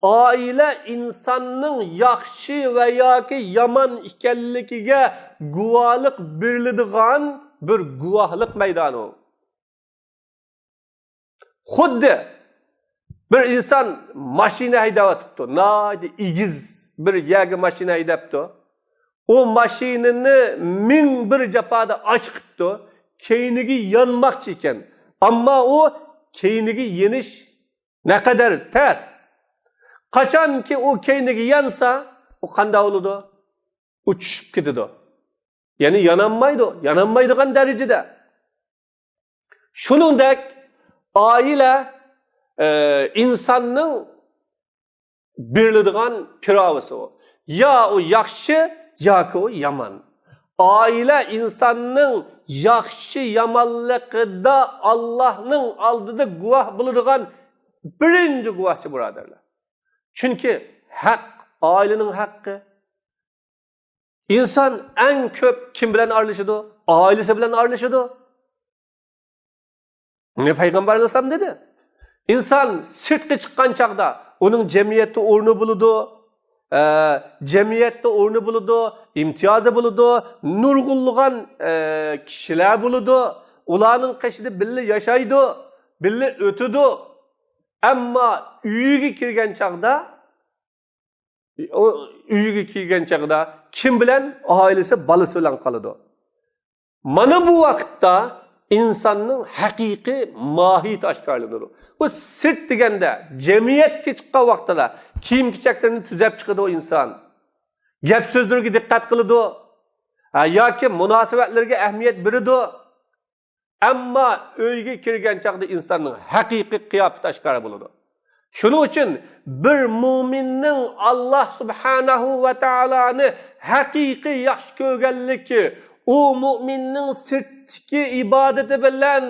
ئائىلە ئىنساننىڭ ياخشى ۋە ياكى يامان ئىكەنلىكىگە گۇۋاھلىق بېرىلىدىغان بىر گۇۋاھلىق مەيدانى ئۇ. خۇددى بىر ئىنسان ماشىنا ھەيدەۋاتىپتۇ، ناھايىتى ئېگىز بىر يەرگە ماشىنا ھەيدەپتۇ. ئۇ ماشىنىنى مىڭ بىر جاپادا ئاشقىپتۇ، كەينىگە يانماقچى ئىكەن. ئەمما ئۇ كەينىگە يېنىش نەقەدەر تەس. قاچانكى ئۇ كەينىگە يانسا، ئۇ قانداق بولىدۇ؟ ئۇ چۈشۈپ كېتىدۇ. يەنى يانالمايدۇ، يانالمايدىغان دەرىجىدە. شۇنىڭدەك ئائىلە، ئە، ئىنساننىڭ بېرىلىدىغان پىراۋىسى ئۇ. يا ئۇ ياخشى، ياكى ئۇ يامان. ئائىلە ئىنساننىڭ ياخشى يامانلىقىدا ئاللاھنىڭ ئالدىدا گۇۋاھ بولىدىغان بىرىنچى گۇۋاھچى، بۇرادەرلەر. چۈنكى ھەق، ئائىلىنىڭ ھەققى. ئىنسان ئەڭ كۆپ كىم بىلەن ئارىلىشىدۇ؟ ئائىلىسى بىلەن ئارىلىشىدۇ. مۇنى پەيغەمبەر ئەلەيھىسسالام دېدى. ئىنسان سىرتقا چىققان چاغدا ئۇنىڭ جەمئىيەتتە ئورنى بولىدۇ، ئە، جەمئىيەتتە ئورنى بولىدۇ، ئىمتىيازى بولىدۇ، نۇرغۇنلىغان، ئە، كىشىلەر بولىدۇ، ئۇلارنىڭ قېشىدا بىللە ياشايدۇ، بىللە ئۆتىدۇ. ئەمما ئۆيىگە كىرگەن چاغدا ئۇ ئۆيىگە كىرگەن چېغىدا كىم بىلەن؟ ئائىلىسى، بالىسى بىلەن قالىدۇ. مانا بۇ ۋاقىتتا ئىنساننىڭ ھەقىقىي ماھىيىتى ئاشكارىلىنىدۇ. بۇ سىرت دېگەندە، جەمئىيەتكە چىققان ۋاقتىدا كىيىم-كېچەكلىرىنى تۈزەپ چىقىدۇ ئىنسان. گەپ-سۆزلىرىگە دىققەت قىلىدۇ. ھە، ياكى مۇناسىۋەتلىرىگە ئەھمىيەت بېرىدۇ. ئەمما ئۆيگە كىرگەن چاغدا ئىنساننىڭ ھەقىقىي قىياپىتى ئاشكارا بولىدۇ. شۇنىڭ ئۈچۈن بىر مۆمىننىڭ ئاللا سۇبھانەھۇ ۋە تائالانى ھەقىقىي ياخشى كۆرگەنلىكى، ئۇ مۆمىننىڭ سىرتتىكى ئىبادىتى بىلەن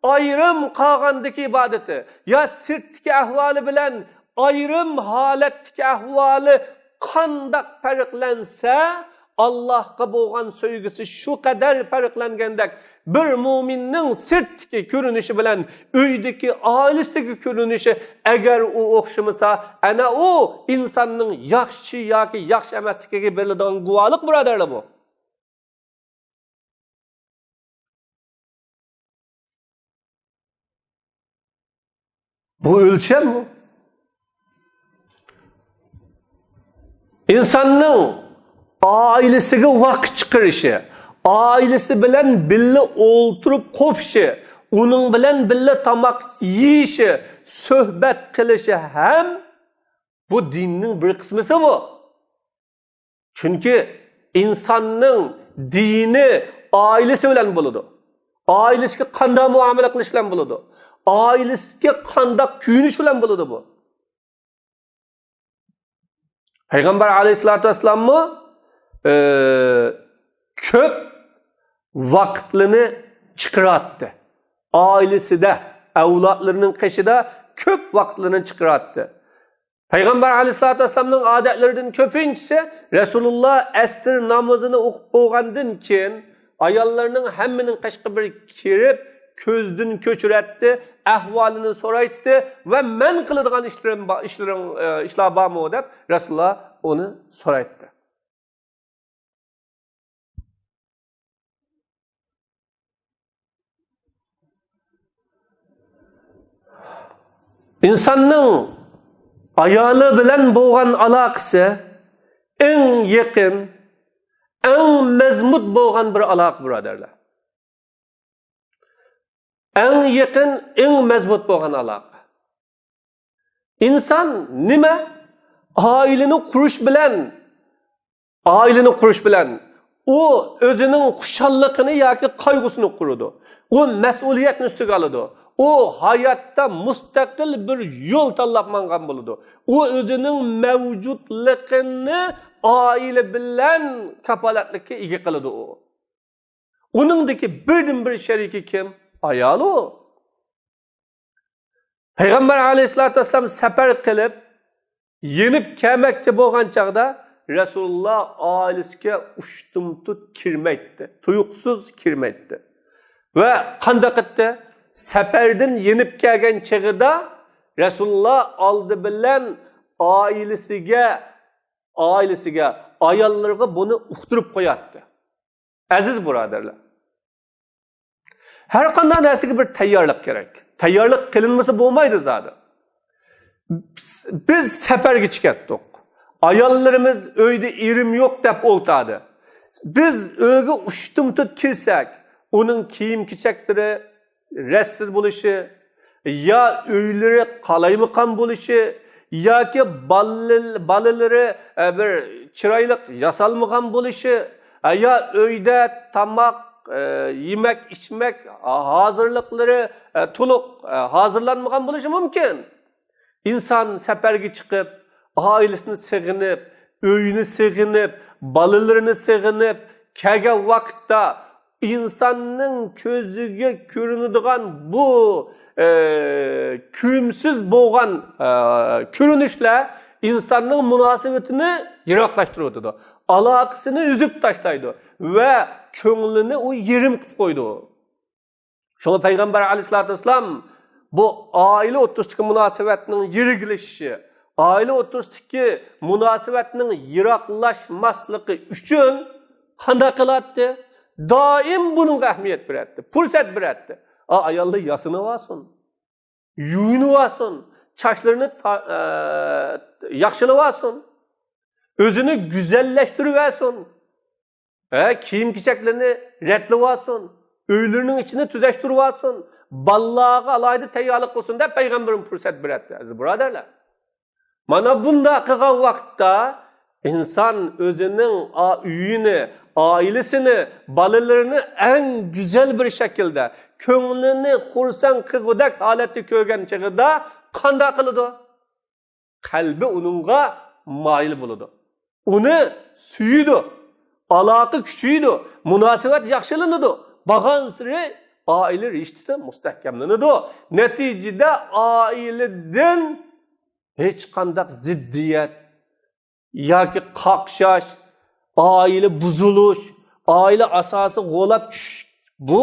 ئايرىم قالغاندىكى ئىبادىتى، يا سىرتتىكى ئەھۋالى بىلەن ئايرىم ھالەتتىكى ئەھۋالى قانداق پەرقلەنسە، ئاللاھقا بولغان سۆيگۈسى شۇ قەدەر پەرقلەنگەندەك، بىر مۆمىننىڭ سىرتتىكى كۆرۈنۈشى بىلەن ئۆيدىكى، ئائىلىسىدىكى كۆرۈنۈشى ئەگەر ئۇ ئوخشىمىسا، ئەنە ئۇ ئىنساننىڭ ياخشى ياكى ياخشى ئەمەسلىكىگە بېرىلىدىغان گۇۋاھلىق، بۇرادەرلەر، بۇ. بۇ ئۆلچەم بۇ. ئىنساننىڭ ئائىلىسىگە ۋاقىت چىقىرىشى، ئائىلىسى بىلەن بىللە ئولتۇرۇپ قوپۇشى، ئۇنىڭ بىلەن بىللە تاماق يېيىشى، سۆھبەت قىلىشى ھەم بۇ دىننىڭ بىر قىسمىسى بۇ. چۈنكى ئىنساننىڭ دىنى ئائىلىسى بىلەن بولىدۇ. ئائىلىسىگە قانداق مۇئامىلە قىلىش بىلەن بولىدۇ؟ ئائىلىسىگە قانداق كۆيۈنۈش بىلەن بولىدۇ بۇ؟ پەيغەمبەر ئەلەيھىسسالاتۇ ۋەسسالاممۇ، ئى، كۆپ ۋاقىتلىرىنى چىقىراتتى. ئائىلىسىدە، ئەۋلادلىرىنىڭ قېشىدا كۆپ ۋاقىتلىرىنى چىقىراتتى. پەيغەمبەر ئەلەيھىسسالاتۇ ۋەسسالامنىڭ ئادەتلىرىدىن كۆپىنچىسى، رەسۇلۇللا ئەسىر نامىزىنى ئوقۇپ بولغاندىن كېيىن، ئاياللىرىنىڭ ھەممىنىڭ قېشىغا بىر كىرىپ، كۆزدىن كۆچۈرەتتى، ئەھۋالىنى سورايتتى ۋە مەن قىلىدىغان ئىشلىرىم با-، ئىشلىرىڭ، ئە، ئىشلار بارمۇ دەپ رەسۇلۇللا ئۇنى سورايتتى. ئىنساننىڭ ئايالى بىلەن بولغان ئالاقىسى ئەڭ يېقىن، ئەڭ مەزمۇت بولغان بىر ئالاقە، بۇرادەرلەر. ئەڭ يېقىن، ئەڭ مەزمۇت بولغان ئالاقە. ئىنسان نېمە؟ ئائىلىنى قۇرۇش بىلەن، ئائىلىنى قۇرۇش بىلەن ئۇ ئۆزىنىڭ خۇشاللىقىنى ياكى قايغۇسىنى قۇرىدۇ. ئۇ مەسئۇلىيەتنى ئۈستىگە ئالىدۇ. ئۇ ھاياتتا مۇستەقىل بىر يول تاللاپ ماڭغان بولىدۇ. ئۇ ئۆزىنىڭ مەۋجۇتلۇقىنى ئائىلە بىلەن كاپالەتلىككە ئىگە قىلىدۇ ئۇ. ئۇنىڭدىكى بىردىنبىر شېرىكى كىم؟ ئايالى ئۇ. پەيغەمبەر ئەلەيھىسسالاتۇ ۋەسسالام سەپەر قىلىپ، يېنىپ كەلمەكچى بولغان چاغدا رەسۇلۇللا ئائىلىسىگە ئۇشتۇمتۇت كىرمەيتتى، تۇيۇقسىز كىرمەيتتى. ۋە قانداق قىلدى؟ سەپەردىن يېنىپ كەلگەن چېغىدا رەسۇلۇللا ئالدى بىلەن ئائىلىسىگە، ئائىلىسىگە، ئاياللىرىغا بۇنى ئۇقتۇرۇپ قوياتتى. ئەزىز بۇرادەرلەر، ھەر قانداق نەرسىگە بىر تەييارلىق كېرەك. تەييارلىق قىلىنمىسا بولمايدۇ زادى. بىز سەپەرگە چىقاتتۇق. ئاياللىرىمىز ئۆيدە ئېرىم يوق دەپ ئولتۇردى. بىز ئۆيگە ئۇشتۇمتۇت كىرسەك، ئۇنىڭ كىيىم-كېچەكلىرى رەتسىز بولۇشى، يا ئۆيلىرى قالايمىقان بولۇشى، ياكى بالىل-، بالىلىرى، ئە، بىر چىرايلىق ياسالمىغان بولۇشى، ئە، يا ئۆيدە تاماق، ئە، يېمەك، ئىچمەك ھازىرلىقلىرى، ئە، تولۇق، ئە، ھازىرلانمىغان بولۇشى مۇمكىن. ئىنسان سەپەرگە چىقىپ، ئائىلىسىنى سېغىنىپ، ئۆيىنى سېغىنىپ، بالىلىرىنى سېغىنىپ كەلگەن ۋاقىتتا، ئىنساننىڭ كۆزىگە كۆرۈنىدىغان بۇ، ئە، كۆرۈمسىز بولغان، ئە، كۆرۈنۈشلەر ئىنساننىڭ مۇناسىۋىتىنى يىراقلاشتۇرۇۋېتىدۇ. ئالاقىسىنى ئۈزۈپ تاشلايدۇ ۋە كۆڭلىنى ئۇ يېرىم قىلىپ قويىدۇ. شۇڭا پەيغەمبەر ئەلەيھىسسالاتۇ ۋەسسالام بۇ ئائىلە ئوتتۇرىسىدىكى مۇناسىۋەتنىڭ يىرىكلىشىشى، ئائىلە ئوتتۇرىسىدىكى مۇناسىۋەتنىڭ يىراقلاشماسلىقى ئۈچۈن قانداق قىلاتتى؟ دائىم بۇنىڭغا ئەھمىيەت بېرەتتى، پۇرسەت بېرەتتى. ئا، ئاياللار ياسىنىۋالسۇن، يۇيۇنۇۋالسۇن، چاچلىرىنى تا-، ئە، ياخشىلىۋالسۇن، ئۆزىنى گۈزەللەشتۈرۈۋەرسۇن. ھە، كىيىم-كېچەكلىرىنى رەتلىۋالسۇن، ئۆيلىرىنىڭ ئىچىنى تۈزەشتۈرۈۋالسۇن، بالىلارغا ئالاھىدە تەييارلىق قىلسۇن دەپ پەيغەمبىرىم پۇرسەت بېرەتتى، ئەزىز بۇرادەرلەر. مانا بۇنداق قىلغان ۋاقىتتا ئىنسان ئۆزىنىڭ ئا-، ئۆيىنى، ئائىلىسىنى، بالىلىرىنى ئەڭ گۈزەل بىر شەكىلدە، كۆڭلىنى خۇرسەن قىلغۇدەك ھالەتتە كۆرگەن چېغىدا قانداق قىلىدۇ؟ قەلبى ئۇنىڭغا مايىل بولىدۇ. ئۇنى سۆيىدۇ. ئالاقە كۈچىيىدۇ. مۇناسىۋەت ياخشىلىنىدۇ. بارغانسېرى ئائىلە رىشتىسى مۇستەھكەملىنىدۇ. نەتىجىدە ئائىلىدىن ھېچقانداق زىددىيەت ياكى قاقشاش، ئائىلە بۇزۇلۇش، ئائىلە ئاساسى غۇلاپ چۈشۈش، بۇ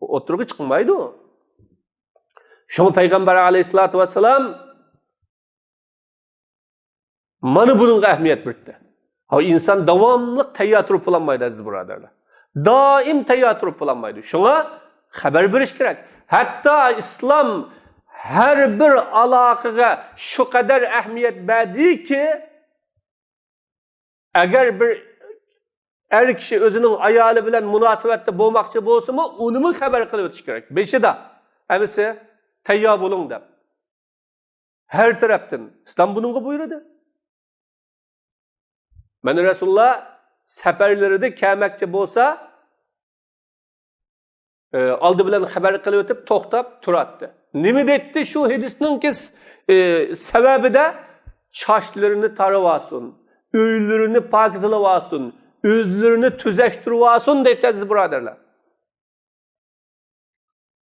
ئوتتۇرىغا چىقمايدۇ. شۇڭا پەيغەمبەر ئەلەيھىسسالاتۇ ۋەسسالام مانا بۇنىڭغا ئەھمىيەت بېرىپتۇ. ھا، ئىنسان داۋاملىق تەييار تۇرۇپ بولالمايدۇ، ئەزىز بۇرادەرلەر. دائىم تەييار تۇرۇپ بولالمايدۇ. شۇڭا خەۋەر بېرىش كېرەك. ھەتتا ئىسلام ھەر بىر ئالاقىگە شۇ قەدەر ئەھمىيەت بەردىكى، ئەگەر بىر ئەر كىشى ئۆزىنىڭ ئايالى بىلەن مۇناسىۋەتتە بولماقچى بولسىمۇ، ئۇنىمۇ خەۋەر قىلىۋېتىش كېرەك. بېشىدا، ئەمىسە، تەييار بولۇڭ دەپ. ھەر تەرەپتىن ئىسلام بۇنىڭغا بۇيرۇدى. مانا رەسۇلۇللا سەپەرلىرىدە كەلمەكچى بولسا، ئالدى بىلەن خەۋەر قىلىۋېتىپ، توختاپ تۇراتتى. نېمە دەيتتى شۇ ھەدىسنىڭكى، ئى، سەۋەبىدە؟ چاچلىرىنى تارىۋالسۇن، ئۆيلىرىنى پاكىزلىۋالسۇن، ئۆزلىرىنى تۈزەشتۈرۈۋالسۇن دەيتتى، ئەزىز بۇرادەرلەر.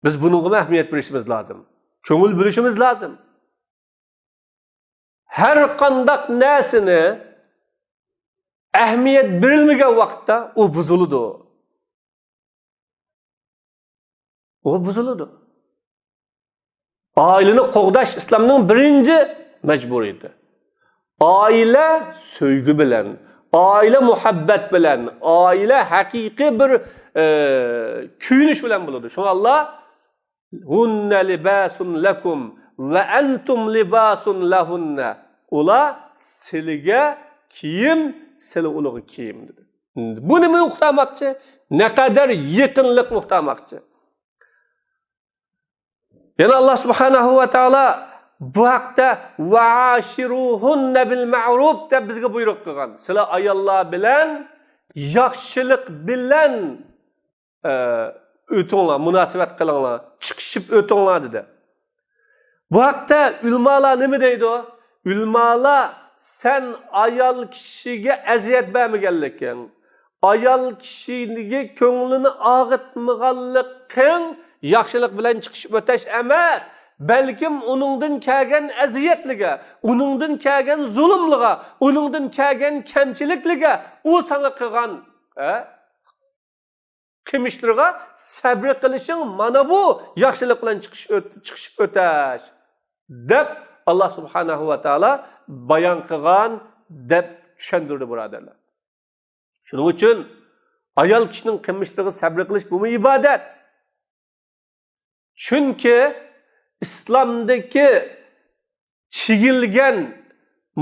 بىز بۇنىڭغىمۇ ئەھمىيەت بېرىشىمىز لازىم. كۆڭۈل بۆلۈشىمىز لازىم. ھەر قانداق نەرسىنى ئەھمىيەت بېرىلمىگەن ۋاقىتتا ئۇ بۇزۇلىدۇ. ئۇ بۇزۇلىدۇ. ئائىلىنى قوغداش ئىسلامنىڭ بىرىنچى مەجبۇرىيىتى. ئائىلە سۆيگۈ بىلەن، ئائىلە مۇھەببەت بىلەن، ئائىلە ھەقىقىي بىر، ئە، كۆيۈنۈش بىلەن بولىدۇ. شۇڭا ئاللا، «ھۇننە لىباسۇن لەكۇم ۋە ئەنتۇم لىباسۇن لەھۇننە.» ئۇلار سىلىگە كىيىم، سىلى ئۇلىغا كىيىم، دېدى. بۇ نېمىنى ئۇقتۇرماقچى؟ نەقەدەر يېقىنلىقنى ئۇقتۇرماقچى. يەنە ئاللا سۇبھانەھۇ ۋە تائالا بۇ ھەقتە «ۋە ئاشىرۇھۇننە بىل مەئرۇف» دەپ بىزگە بۇيرۇق قىلغان. سىلەر ئاياللار بىلەن ياخشىلىق بىلەن، ئە، ئۆتۈڭلار، مۇناسىۋەت قىلىڭلار، چىقىشىپ ئۆتۈڭلار، دېدى. بۇ ھەقتە ئۆلىمالار نېمە دەيدۇ؟ ئۆلىمالار، سەن ئايال كىشىگە ئەزىيەت بەرمىگەنلىكىڭ، ئايال كىشىنىڭ كۆڭلىنى ئاغرىتمىغانلىقىڭ ياخشىلىق بىلەن چىقىشىپ ئۆتەش ئەمەس، بەلكىم ئۇنىڭدىن كەلگەن ئەزىيەتلىگە، ئۇنىڭدىن كەلگەن زۇلۇملىغا، ئۇنىڭدىن كەلگەن كەمچىلىكلىگە، ئۇ ساڭا قىلغان، ھە؟ قىلمىشلىرىغا سەبرى قىلىشىڭ، مانا بۇ ياخشىلىق بىلەن چىقىش ئۆت-، چىقىشىپ ئۆتەش، دەپ ئاللا سۇبھانەھۇ ۋە تائالا بايان قىلغان، دەپ چۈشەندۈردى، بۇرادەرلەر. شۇنىڭ ئۈچۈن ئايال كىشىنىڭ قىلمىشلىرىغا سەبرى قىلىش بۇمۇ ئىبادەت. چۈنكى ئىسلامدىكى چېگىلگەن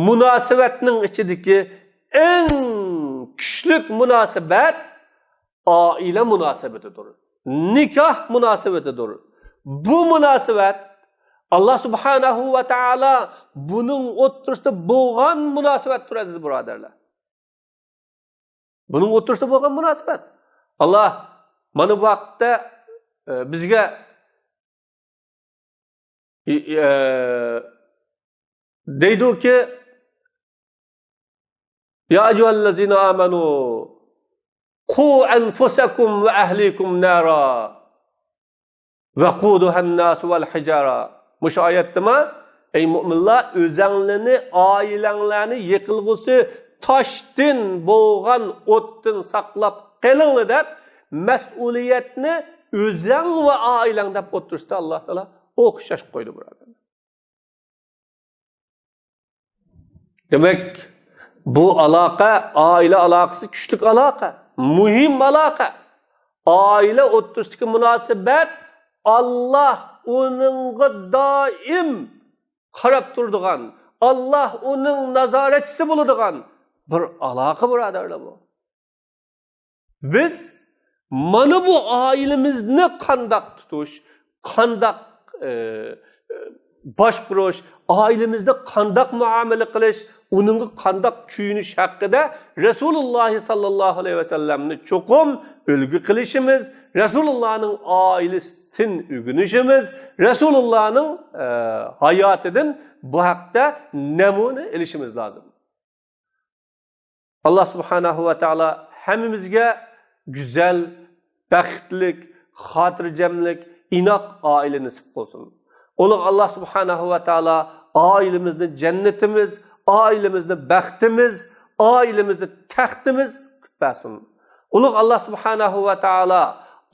مۇناسىۋەتنىڭ ئىچىدىكى ئەڭ كۈچلۈك مۇناسىۋەت ئائىلە مۇناسىۋىتىدۇر، نىكاھ مۇناسىۋىتىدۇر. بۇ مۇناسىۋەت، ئاللا سۇبھانەھۇ ۋە تائالا بۇنىڭ ئوتتۇرىسىدا بولغان مۇناسىۋەتتۇر، ئەزىز بۇرادەرلەر. بۇنىڭ ئوتتۇرىسىدا بولغان مۇناسىۋەت. ئاللا مانا بۇ ھەقتە، ئە، بىزگە، ئە، دەيدۇكى، يا أيها الذين آمنوا قوا أنفسكم وأهليكم نارا وقودها الناس والحجارة. مۇشۇ ئايەتتىما، ئەي مۇئمىنلار، ئۆزەڭلىنى، ئائىلەڭلەرنى يېقىلغۇسى تاشتىن بولغان ئوتتىن ساقلاپ قېلىڭلار دەپ، مەسئۇلىيەتنى ئۆزەڭ ۋە ئائىلەڭ دەپ ئوتتۇرىسىدا ئاللا تائالا ئوخشاش قويدى، بۇرادەرلەر. دېمەك، بۇ ئالاقە، ئائىلە ئالاقىسى كۈچلۈك ئالاقە، مۇھىم ئالاقە. ئائىلە ئوتتۇرىسىدىكى مۇناسىۋەت، ئاللا ئۇنىڭغا دائىم قاراپ تۇرىدىغان، ئاللا ئۇنىڭ نازارەتچىسى بولىدىغان بىر ئالاقە، بۇرادەرلەر، بۇ. بىز مانا بۇ ئائىلىمىزنى قانداق تۇتۇش، قانداق، ئى، ئى، باشقۇرۇش، ئائىلىمىزدە قانداق مۇئامىلە قىلىش، ئۇنىڭغا قانداق كۆيۈنۈش ھەققىدە رەسۇلۇللاھ ساللاللاھۇ ئەلەيھى ۋەسەللەمنى چوقۇم ئۈلگە قىلىشىمىز، رەسۇلۇللاھنىڭ ئائىلىسىدىن ئۆگىنىشىمىز، رەسۇلۇللاھنىڭ، ئى، ھاياتىدىن بۇ ھەقتە نەمۇنە ئېلىشىمىز لازىم. ئاللا سۇبھانەھۇ ۋە تائالا ھەممىمىزگە گۈزەل، بەختلىك، خاتىرجەملىك، ئىناق ئائىلە نېسىپ قىلسۇن. ئۇلۇغ ئاللا سۇبھانەھۇ ۋە تائالا ئائىلىمىزنى جەننىتىمىز، ئائىلىمىزنى بەختىمىز، ئائىلىمىزنى تەختىمىز قىلىپ بەرسۇن. ئۇلۇغ ئاللا سۇبھانەھۇ ۋە تائالا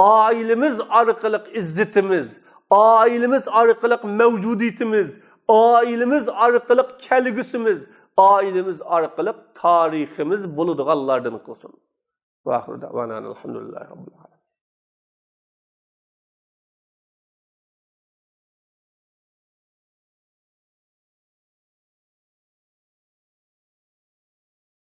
ئائىلىمىز ئارقىلىق ئىززىتىمىز، ئائىلىمىز ئارقىلىق مەۋجۇدىيىتىمىز، ئائىلىمىز ئارقىلىق كەلگۈسىمىز، ئائىلىمىز ئارقىلىق تارىخىمىز بولىدىغانلاردىن قىلسۇن. ۋە ئاخىرۇ دەئۋانا ئەلھەمدۇلىللاھى رەببىل ئالەمىن.